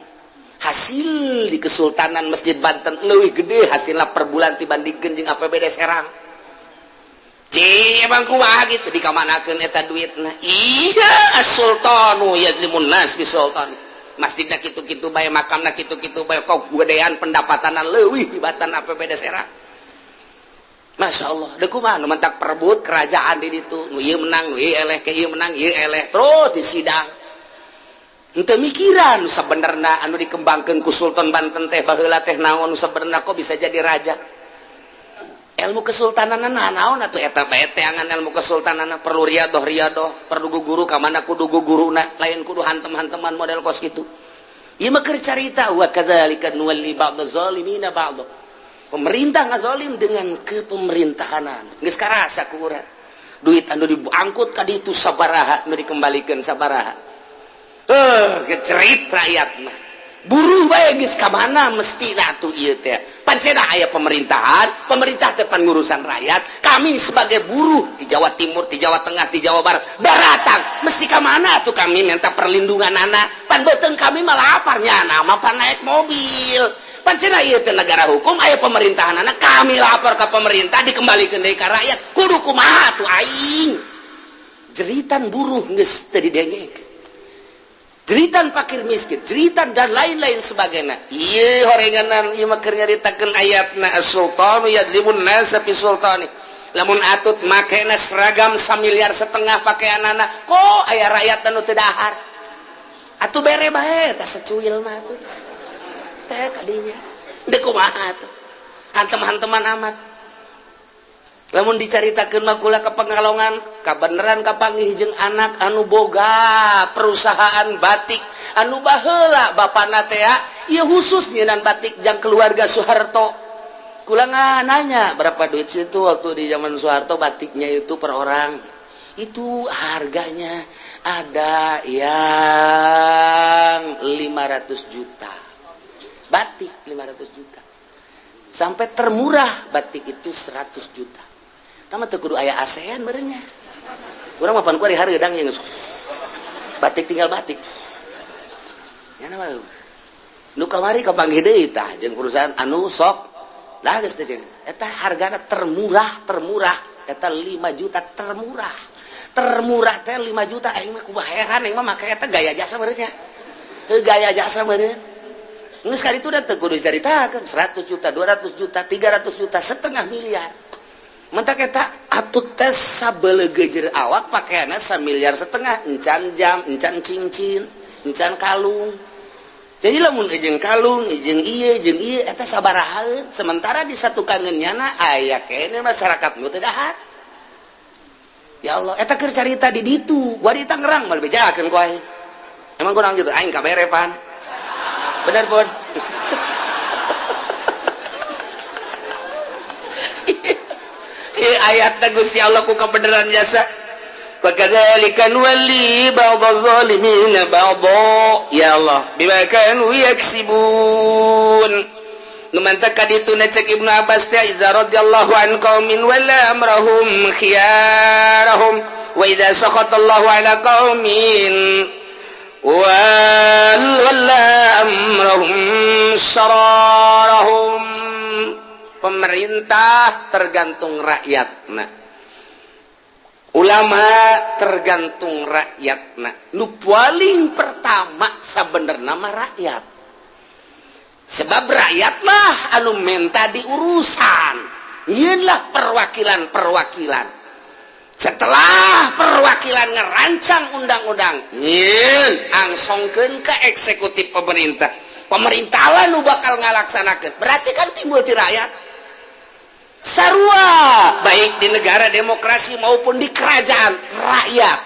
hasil di Kesultanan Masjid Banten leuwih gede hasilna per bulan dibandingkeun jeung APBD Serang. Cih, emang kumaha gitu dikamanakeun eta duitna? Iya, as-sultanu yazlimun nas bi sultan. Masjidna kitu-kitu bae, makamna kitu-kitu bae, kok gedean pendapatanna leuwih tibatan APBD Serang. Masya Allah, dek kumaha nu mentak perebut kerajaan di ditu, nu ieu menang, nu ieu eleh, ke ieu menang, ieu eleh, terus di sidang. Henteu mikiran sabenerna anu dikembangkeun ku Sultan Banten teh baheula teh naon sabenerna, kok bisa jadi raja? Ilmu kesultanan naon atuh eta bae teangan ilmu kesultanan, perlu riadoh riadoh, perlu guru ka mana kudu guruna, lain kudu hantem-hanteman model kos kitu. Ieu mah keur carita wa kadzalika nuwalli ba'daz zalimina ba'd. Pemerintah ngazolim dengan kepemerintahanan. Geus karasa ku urang. Duit anu diangkut ka ditu sabaraha, nu dikembalikan sabaraha. Gecerit rakyat mah. Buruh bae geus ka mana mesti atuh ieu teh. Pancena aya pemerintahan, pemerintah teh pan ngurusan rakyat. Kami sebagai buruh di Jawa Timur, di Jawa Tengah, di Jawa Barat, daratang mesti ka mana tuh kami minta perlindungan anak? Pan beuteung kami malah laparnya, nama pan naik mobil. Pancena ieu teh negara hukum, aya pemerintahan anak, kami lapor ke pemerintah, dikembalikan deui ka rakyat. Kudu kumaha tuh aing? Jeritan buruh geus teu didengek, jeritan fakir miskin, jeritan dan lain-lain sebagainya. Iya, horenganan ieu mah keur nyaritakeun ayatna as-sultanu yadzlimun nasa fi sultani. Lamun atut makena seragam 1,5 miliar pakaianana, kok aya rakyat anu teu dahar? Atuh bere bae tah secuil mah atuh. Teh kadinya. Deuk kumaha atuh? Hantem-hanteman amat. Lamun dicaritakeun mah kula ke Pekalongan kabeneran kapanggih jeung anak anu boga perusahaan batik, anu baheula bapana teh ieu khusus nyieunan batik jang keluarga Soeharto. Kula nanya, berapa duit sih itu waktu di zaman Soeharto batiknya itu per orang itu harganya? Ada yang 500 juta, batik 500 juta, sampai termurah batik itu 100 juta. Tama teu kudu aya ASEAN meureunnya. Urang mah pan ku hari hareudang yang batik tinggal batik. Ya nama nu kamari kapanggih deui tah jeung perusahaan anu sok lah geus teh, eta hargana termurah termurah eta 5 juta, termurah termurah teh 5 juta. Aing mah kumaha heran, aing mah make eta gaya jasa meureun nya. Heuh, gaya jasa meureun. Geus kali itu dan teu kudu dicaritakeun 100 juta, 200 juta, 300 juta, setengah miliar. Mentak eta atut teh sabelegejer awak pakaianna 1,5 miliar, encan jam, encan cincin, encan kalung. Jadi lamun jeung kalung jeung ieu jeung ieu eta sabaraha? Sementara di satu kangen nyana aya kene masyarakat nu teu dahar. Ya Allah, eta keur carita di ditu, gua di Tangerang moal bejakeun ku aing. Emang kurang gitu, aing kabere pan. Bener pun. Ayat Gusti Allah ku kebenaran jasa. Wa kadzalika nuwalli ba'dha zalimin ba'dha, ya Allah, bima kanu yaksibun. Nu mantak ka ditu cek Ibnu Abbas teh, idza radhiyallahu an qaumin wala amrahum khiyarahum wa idza sakhatallahu ala qaumin wala amrahum syararahum. Pemerintah tergantung rakyat, nah ulama tergantung rakyat. Nah, nu paling pertama sebenarnya nama rakyat, sebab rakyat lah anu minta diurusan. Inilah perwakilan-perwakilan. Setelah perwakilan ngerancang undang-undang, nyieun angsongkeun ke eksekutif pemerintah, pemerintah lah nu bakal ngalaksanakeun. Berarti kan timbul ti rakyat. Sarua baik di negara demokrasi maupun di kerajaan rakyat,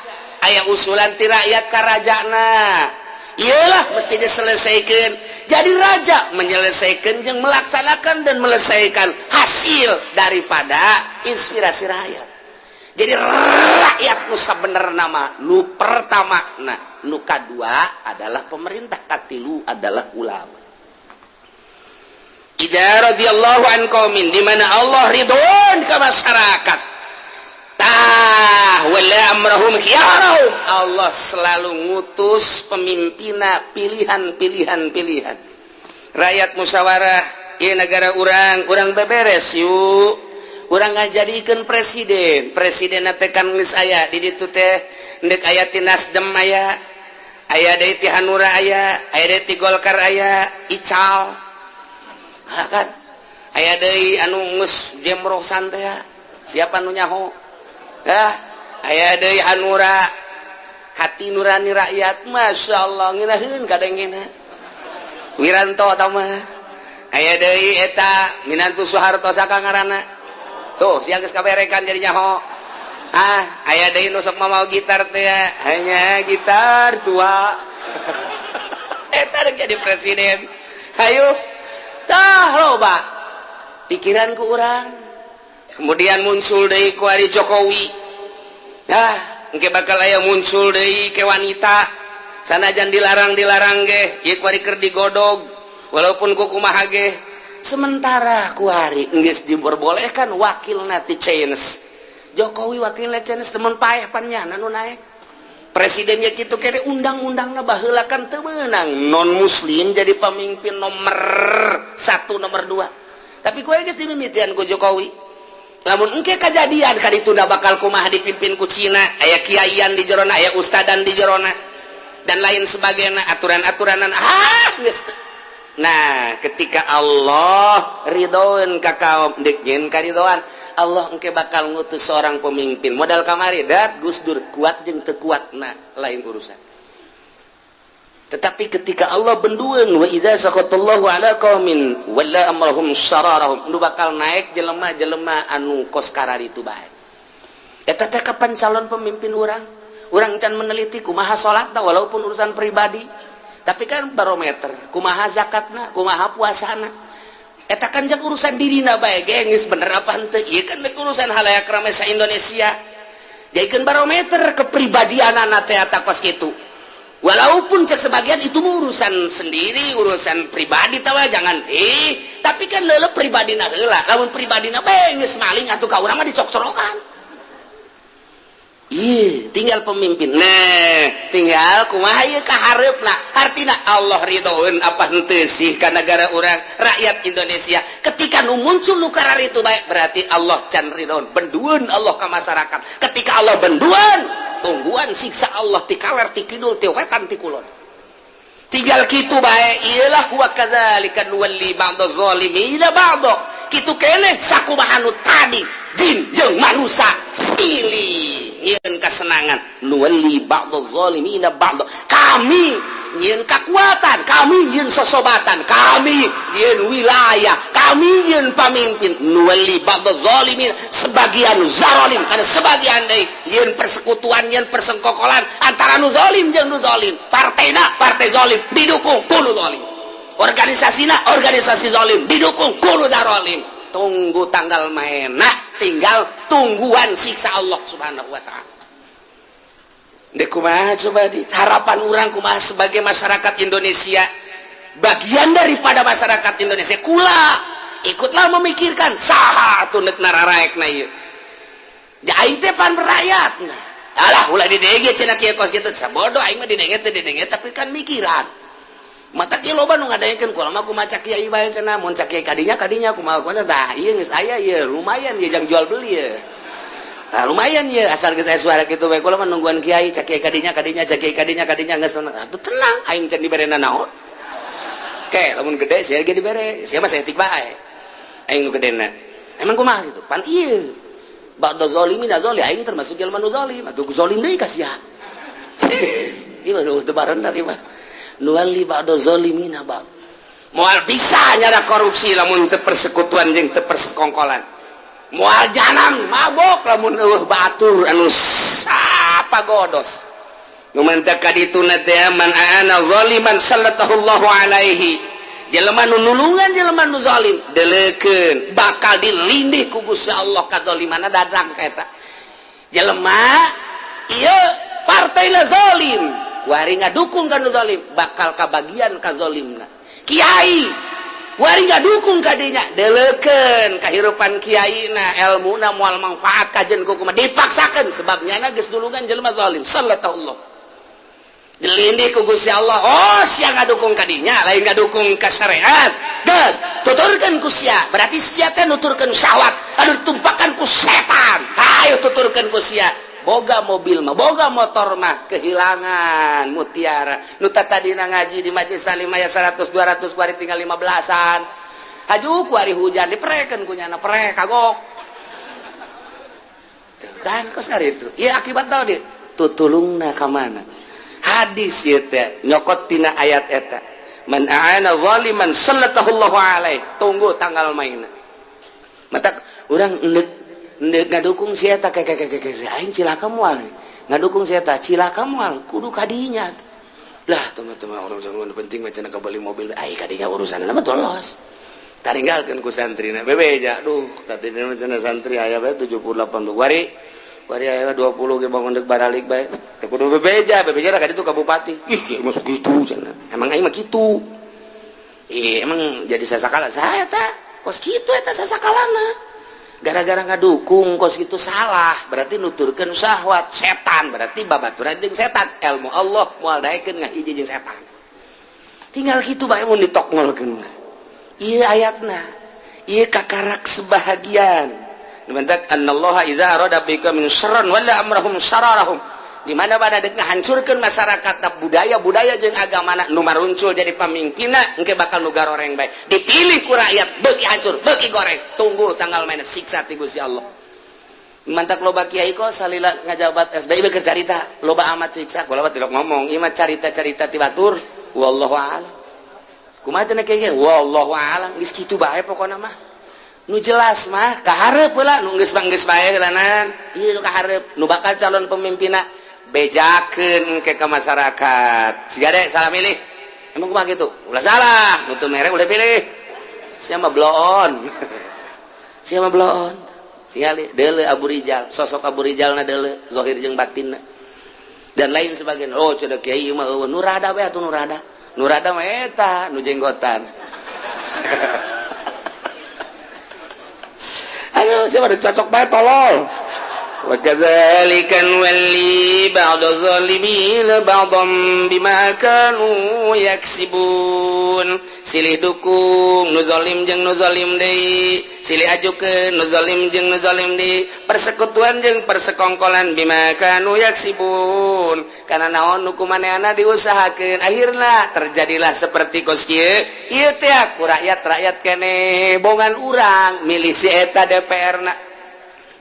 aya usulan ti rakyat ka rajana, iyalah mesti diselesaikan. Jadi raja menyelesaikan yang melaksanakan dan melesaikan hasil daripada inspirasi rakyat. Jadi rakyat nu bener nama nu pertama. Nah, nu kadua adalah pemerintah, katilu adalah ulama. Idza radhiyallahu an qaumin, di mana Allah ridhon ke masyarakat, tah wala amrahum khiyarahum. Allah selalu ngutus pemimpina pilihan-pilihan, pilihan rakyat, musyawarah. Ieu negara urang, urang beberes yuk, urang ngajadikeun presiden. Presiden teh kan geus aya di ditu teh, ndek aya ti Nasdem, aya aya deui ti Hanura, aya aya deui ti Golkar, aya Ical kan, aya deui anu geus jemrosan teh, siapa nu nyaho ya, aya deui Hanura, hati nurani rakyat. Masya Allah, ngeunaheun kadengena Wiranto atau mah. Aya deui eta minantu Soeharto, saka ngaranna tuh, sia geus kaberekan jadi nyaho. Ah, aya deui nu sok mau gitar teh, hanya gitar tua, eta jadi presiden. Hayu tah, loba pikiran ku urang. Kemudian muncul deui ku ari Jokowi. Dah engke bakal aya muncul deui ke wanita, sanajan dilarang-dilarang ge ieu kuari keur digodog, walaupun ku kumaha ge. Sementara kuari geus diperbolehkan wakil ti Chinese. Jokowi wakilna Chinese, temen paeh pan nyana nu naek presidennya gitu kere. Undang-undangna baheula kan teu meunang non muslim jadi pemimpin nomor satu, nomor dua, tapi kuari geus dimimitian ku Jokowi. Lamun engke kejadian ka ditu bakal kumaha dipimpin ku Cina, aya kiaian di jerona, aya ustadan di jerona, dan lain sebagainya, aturan-aturanan. Ah, geus. Nah, ketika Allah ridhoan ka kaum, dek jeung karidoan Allah, engke bakal ngutus seorang pemimpin modal kamari dat Gus Dur. Kuat jeung teu kuat, nah lain urusan. Tetapi ketika Allah bendueun, wa idza sakhatallahu ala qaumin walla amrahum syararahum, nu bakal naik jelema-jelema anu kos kararitu bae. Eta teh kapan calon pemimpin urang? Urang can meneliti kumaha salatna, walaupun urusan pribadi. Tapi kan barometer, kumaha zakatna, kumaha puasana. Eta kan jang urusan dirina bae ge, geus bener apa henteu. Ieu kan urusan halayak rame sa Indonesia. Jadikeun barometer kepribadianana teh eta kos kitu. Walaupun cek sebagian itu urusan sendiri, urusan pribadi tawa jangan, tapi kan leule pribadina heula. Lamun pribadina bae geus maling atuh ka urang mah dicok-corokan. Iya, tinggal pemimpin. Nah, tinggal kumaha ieu ka hareupna. Artina Allah ridhoeun apa henteu sih ka negara urang, rakyat Indonesia. Ketika nu muncul nu kararitu bae, berarti Allah can ridhoeun. Bendueun Allah ka masyarakat. Ketika Allah bendueun, tungguan siksa Allah ti kaler, ti kidul, ti wetan, ti kulon. Tinggal kitu bae, iyalah wa kadzalika nuwalli ba'dha zalimina ba'dha. Kitu keneh sakumaha nu tadi jin jeung manusia silih nyieun kesenangan, nuwalli ba'dha zalimina ba'dha. Kami nyieun kekuatan, kami nyieun sosobatan, kami nyieun wilayah, kami nyieun pamimpin. Nuwalli ba'dha zalimin, sebagian zalim karena sebagian deui nyieun persekutuan, nyieun persengkokolan antara nu zalim jeung nu zalim. Partena partai zalim didukung ku nu zalim, organisasina organisasi zalim didukung ku nu zalim. Tunggu tanggal maena, tinggal tungguan siksa Allah Subhanahu wa Ta'ala. Dek kumaha coba di harapan urang kumaha sebagai masyarakat Indonesia, bagian daripada masyarakat Indonesia? Kula ikutlah memikirkan saha atuh nek nararaekna ieu. Ja aing teh pan rakyat. Nah, alah, ulah didenge cenah kieu kos kitu, sabodo aing mah didenge teh didenge, tapi kan mikiran. Mata kieu loba nu ngadengekeun kula mah, kumaha cak kiai bae cenah, mun cak kiai kadinya kadinya, kumaha kumaha. Tah, ieu geus aya ieu, lumayan ieu jang jual beli ya. Nah, lumayan ya, asal geus aya suara kitu bae kula mah nungguan kiai, cak kiai kadinya kadinya, cak kiai kadinya kadinya, geus atuh tenang, aing can dibere naon. Ke lamun gede sia ge dibere, sia mah saeutik bae. Aing nu gedena. Emang kumaha gitu? Pan ieu. Ba'da zalimin zalim, aing termasuk jelema nu zalim, atuh zalim deui ka sia. Ieu mah teu barentar ieu mah. Nuwalli ba'da zalimina ba'd. Moal bisa nyara korupsi lamun teu persekutuan jeung teu persekongkolan. Moal jalan mabok lamun eueuh batur anu sapa godos. Nu mantak ka dituna teh, man aana zaliman sallallahu alaihi. Jelema nu nulungan jelema nu zalim, deleukeun bakal dilindih ku Gusti Allah kadzalimana dadang ka eta. Jelema ieu partai zalim, kuari ngadukung ka nu zalim, bakal kabagian kazolimna. Kiai kuari ngadukung ka dinya, deleukeun kahirupan kiai na, elmuna moal manfaat kajen ku kumaha dipaksakeun, sebab nyana geus nulungan jelema zalim. Sallallahu dilindih ku Gusti Allah. Oh, sia ngadukung ka dinya, lain ngadukung ka syariat, geus tuturkeun ku sia, berarti sia teh nuturkeun syahwat anu ditumpakan ku setan. Hayo tuturkeun ku sia, boga mobil mah, boga motor mah, kehilangan mutiara nu tadina ngaji di majelis salim aya 100 200, kuari tinggal 15-an. Haju kuari hujan diprekeun ku nyana, prek kagok. Tuh kan kos itu ieu akibat tau di tutulungna ka mana. Hadis ieu teh nyokot tina ayat eta, man a'ana zaliman sallallahu alaihi. Tunggu tanggal mainna. Mata urang endek endek ngadukung si eta, kayak kayak kayak aing cilaka moal ngadukung si eta, cilaka moal, kudu kadinya lah. Teman-teman, urusan penting macam beli mobil ai kadinya, urusan mah tolos taringgalkeun ku santrina bebeja. Duh, tadi cenah santri aya bae 78, wari wari aya 20 ge bangun deuk baralik bae. Teu kudu bebeja, bebeja ka ditu ka bupati. Ih, kieu masuk kitu cenah. Emang aing mah kitu. Ih, emang jadi sasakala saya ta kos kitu eta sasakalana gara-gara ngadukung kos itu salah, berarti nuturkeun syahwat setan, berarti babaturan jeung setan. Ilmu Allah moal daekeun ngahiji jeung setan. Tinggal kitu bae mun ditokngolkeun ieu ayatna, ieu kakarak sebahagian. Dibentak annallaha idza arada bika min syarran wala amrahum syararahum, di mana pada dek ngahancurkeun masyarakat, budaya-budaya jeung agamana, nu maruncul jadi pamimpinna engke bakal nu garoreng bae dipilih ku rakyat, beuki hancur beuki goreng. Tunggu tanggal mainna siksa ti Gusti Allah. Mantak loba kiai kok salila ngajabat SBY beker carita loba amat siksa. Kula mah tidak ngomong, ieu mah carita-carita ti batur. Wallahu a'lam. Kumaha cenah kiai? Wallahu a'lam. Geus kitu bae pokona mah. Nu jelas mah kahareup heula, nu geus mah geus bae heulanan. Ieu nu kahareup, nu bakal calon pemimpinna bejakeun ke masyarakat. Siga deh salah milih. Emang kumaha kitu? Ulah salah, nu teu mere ulah pilih. Sia mah bloon. Sia mah bloon. Sia deuleu Abu Rijal, sosok Abu Rijal na deuleu, zahir jeung batinna. Dan lain sebagainya. Oh, cenah kiai mah eueuh nu rada we atuh nu rada. Nu rada mah eta nu jenggotan. Aduh, siapa cocok bae tolol. Wa kadzalika nuwalli ba'dadh dhalimin ba'dhan bima kanu yaksibun. Silih dukung nu zalim jeung nu zalim deui, silih ajukeun nu zalim jeung nu zalim deui, persekutuan jeung persekongkolan bima kanu yaksibun. Karena naon nu kumaneana diusahakeun, akhirna terjadilah seperti kos kieu. Ieu teh ku rakyat-rakyat keneh bongan urang milih si eta DPR na.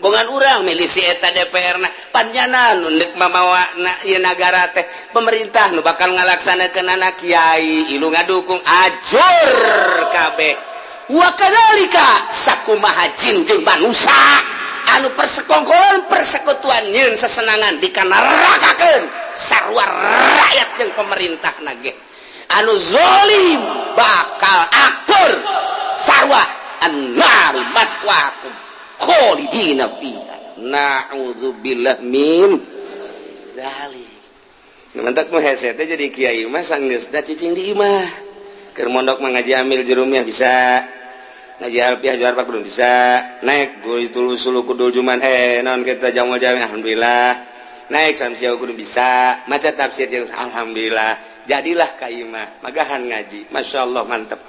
Bongan urang milih si eta DPR na panjana nu deuk mamawa na ieu nagara teh pemerintah nu bakal ngalaksanakeun anak kiai ilu ngadukung ajur kabeh. Wa kadzalika sakumaha jin jeung manusa anu persekongkolan persekutuan nyeun sesenangan dikanerakakeun sarua rakyat jeung pemerintah nage anu zalim bakal akur sarua annaru maswaakum kholidina fiha. Na'udzubillah min dzalik. Mantak mah hese teh jadi kiai mah sanggeusna cicing di imah. Keur mondok mah ngaji amil jurumiyah bisa. Ngaji alfiah juar pak belum bisa. Naik guru sulu kudul juman naon kita jamal jami alhamdulillah. Naik samsiah kudu bisa. Maca tafsir jeung alhamdulillah. Jadilah ka imah magahan ngaji. Masyaallah mantep.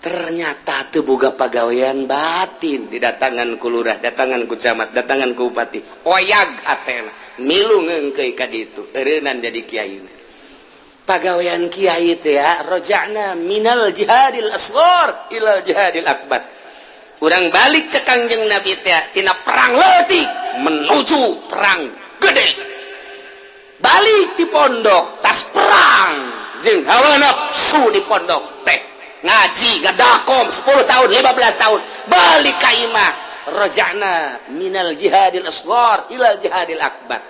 Ternyata teu boga pagawean batin didatangan ku lurah, datangan ku camat, datangan ku bupati. Oyag hatena, milu ngeungkeui ka ditu, eureunnan jadi kiai. Pagawean kiai teh ya, roja'na minal jihadil asghar ilal jihadil akbar. Urang balik cek Kangjeng Nabi teh tina perang leutik menuju perang gede. Balik di pondok tas perang jeung hawa nafsu di pondok teh. Ngaji ngadakom 10 tahun 15 tahun balik ka imah roja'na minal jihadil asghar ilal jihadil akbar.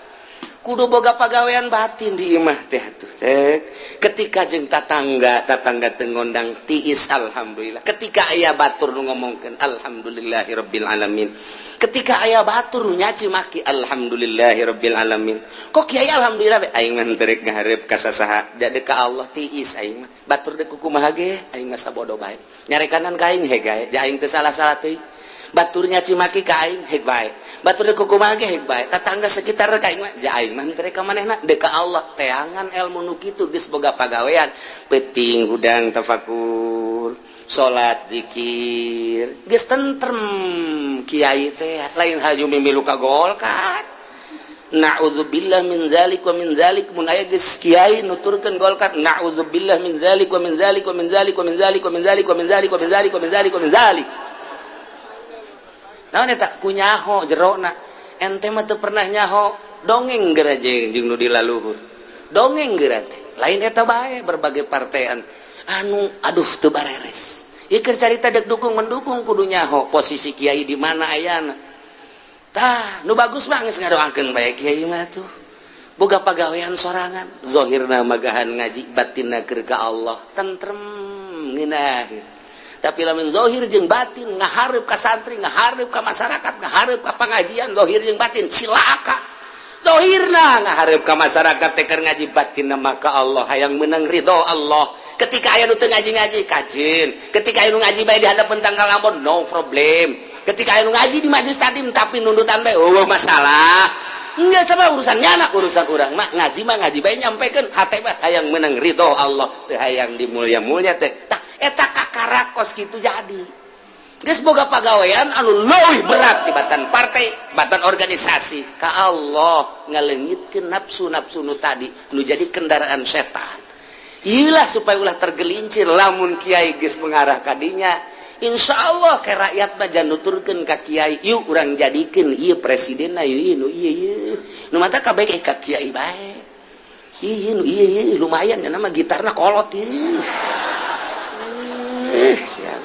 Kudu boga pagawean batin di imah teh atuh teh. Ketika jeung tatangga, tatangga teu ngondang tiis alhamdulillah. Ketika aya batur nu ngomongkeun alhamdulillahirabbil alamin. Ketika aya batur nu nyaci maki alhamdulillahirabbil alamin. Kok kiai alhamdulillah be aing mah teu rek ngahareup ka sasaha da deuk ka Allah tiis aing mah. Batur deuk kumaha ge aing mah sabodo bae. Nyarekanan ka aing heg gae, ja aing teu salah-salah teuing. Batur nyaci maki ka aing heg bae. Batur deuk kumaha ge heg bae. Tatangga sekitar ka aing mah ja aing mah teu rek ka manehna deuk ka Allah. Teangan ilmu nu kitu geus boga pagawean. Peuting hudang tafakur, salat zikir, geus tentrem kiai teh lain haju mimilu ka Golkar. Na'udzubillah min zalik wa min zalik. Mun aya geus kiai nuturkeun Golkar, na'udzubillah min zalik wa min zalik wa min zalik wa min zalik wa min zalik wa min zalik wa min zalik wa min zalik wa min zalik. Naon eta kunyaho jerona. Ente mah teu pernah nyaho dongeng geura jeung nu di laluhur. Dongeng geura teh. Lain eta bae berbagai partean anu aduh teu bareres. Ieu keur carita deuk dukung mendukung kudu nyaho posisi kiai di mana ayana. Tah, nu bagus mah geus ngadoakeun bae kiai mah tuh. Boga pagawean sorangan, zahirna magahan ngaji, batinna keur ka Allah, tentrem ngeunaheun. Tapi lamun zahir jeung batin ngahareup ka santri, ngahareup ka masyarakat, ngahareup ka pangajian, zahir jeung batin cilaka. Zahirna ngahareup ka masyarakat teh keur ngaji, batinna maka Allah hayang meunang ridho Allah. Ketika aya nu teu ngaji-ngaji kajeun, ketika aya nu ngaji bae di hadapan tanggal ambon no problem. Ketika aya nu ngaji di majelis taklim tapi nundutan bae eueuh masalah. Enggak sama urusan nyana, urusan urang mah ngaji bae nyampekeun hate mah hayang meunang ridho Allah, teu hayang dimulia-mulia teh. Tah eta kakara kos kitu jadi. Geus boga pagawean anu leuwih berat tibatan partai, batan organisasi. Ka Allah ngaleungitkeun nafsu-nafsu nu tadi nu jadi kendaraan setan. Iyalah supaya ulah tergelincir lamun kiai geus mengarah ka dinya. Insya Allah ke rakyat mah jangan nuturkeun ka kiai, yuk urang jadikeun ieu presidenna, ieu nu ieu ieu. Nu mata kabeh ka kiai bae. Iya, iya, iya, lumayan ya, nama gitarna kolot ya. Eh, siap.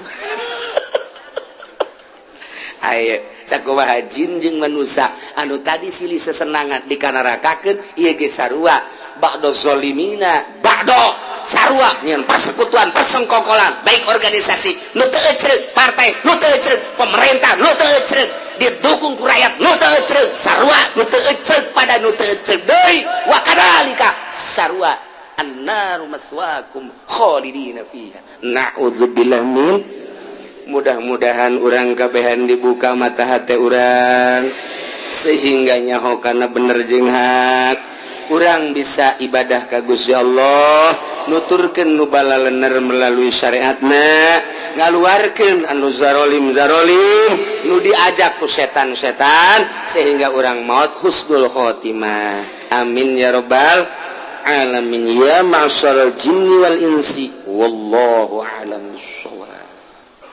Ayo, sakumaha jin jeung manusia anu tadi silih sesenangan dikanarakakeun, ieu ge sarua. Ba'do zolimina, ba'do sarua nyeun persekutuan, persengkokolan, baik organisasi nu teu ecreug, partai nu teu ecreug, pemerintah nu teu ecreug, didukung ku rakyat nu teu ecreug, sarua nu teu ecreug pada nu teu ecreug deui. Wa kadzalika, sarua, annaru maswaakum khalidina fiha, na'udzubillah min. Mudah-mudahan urang kabehan dibuka mata hati urang sehingga nyaho kana bener jeung hak. Urang bisa ibadah ka Gusti Allah, nuturkeun nu balalener melalui syariatna, ngaluarkeun anu zarolim zarolim, nu diajak ku setan-setan, sehingga urang maut husnul khotimah. Amin ya robbal alamin. Ya ma'syaral jinni wal insi, wallahu a'lam bissawab.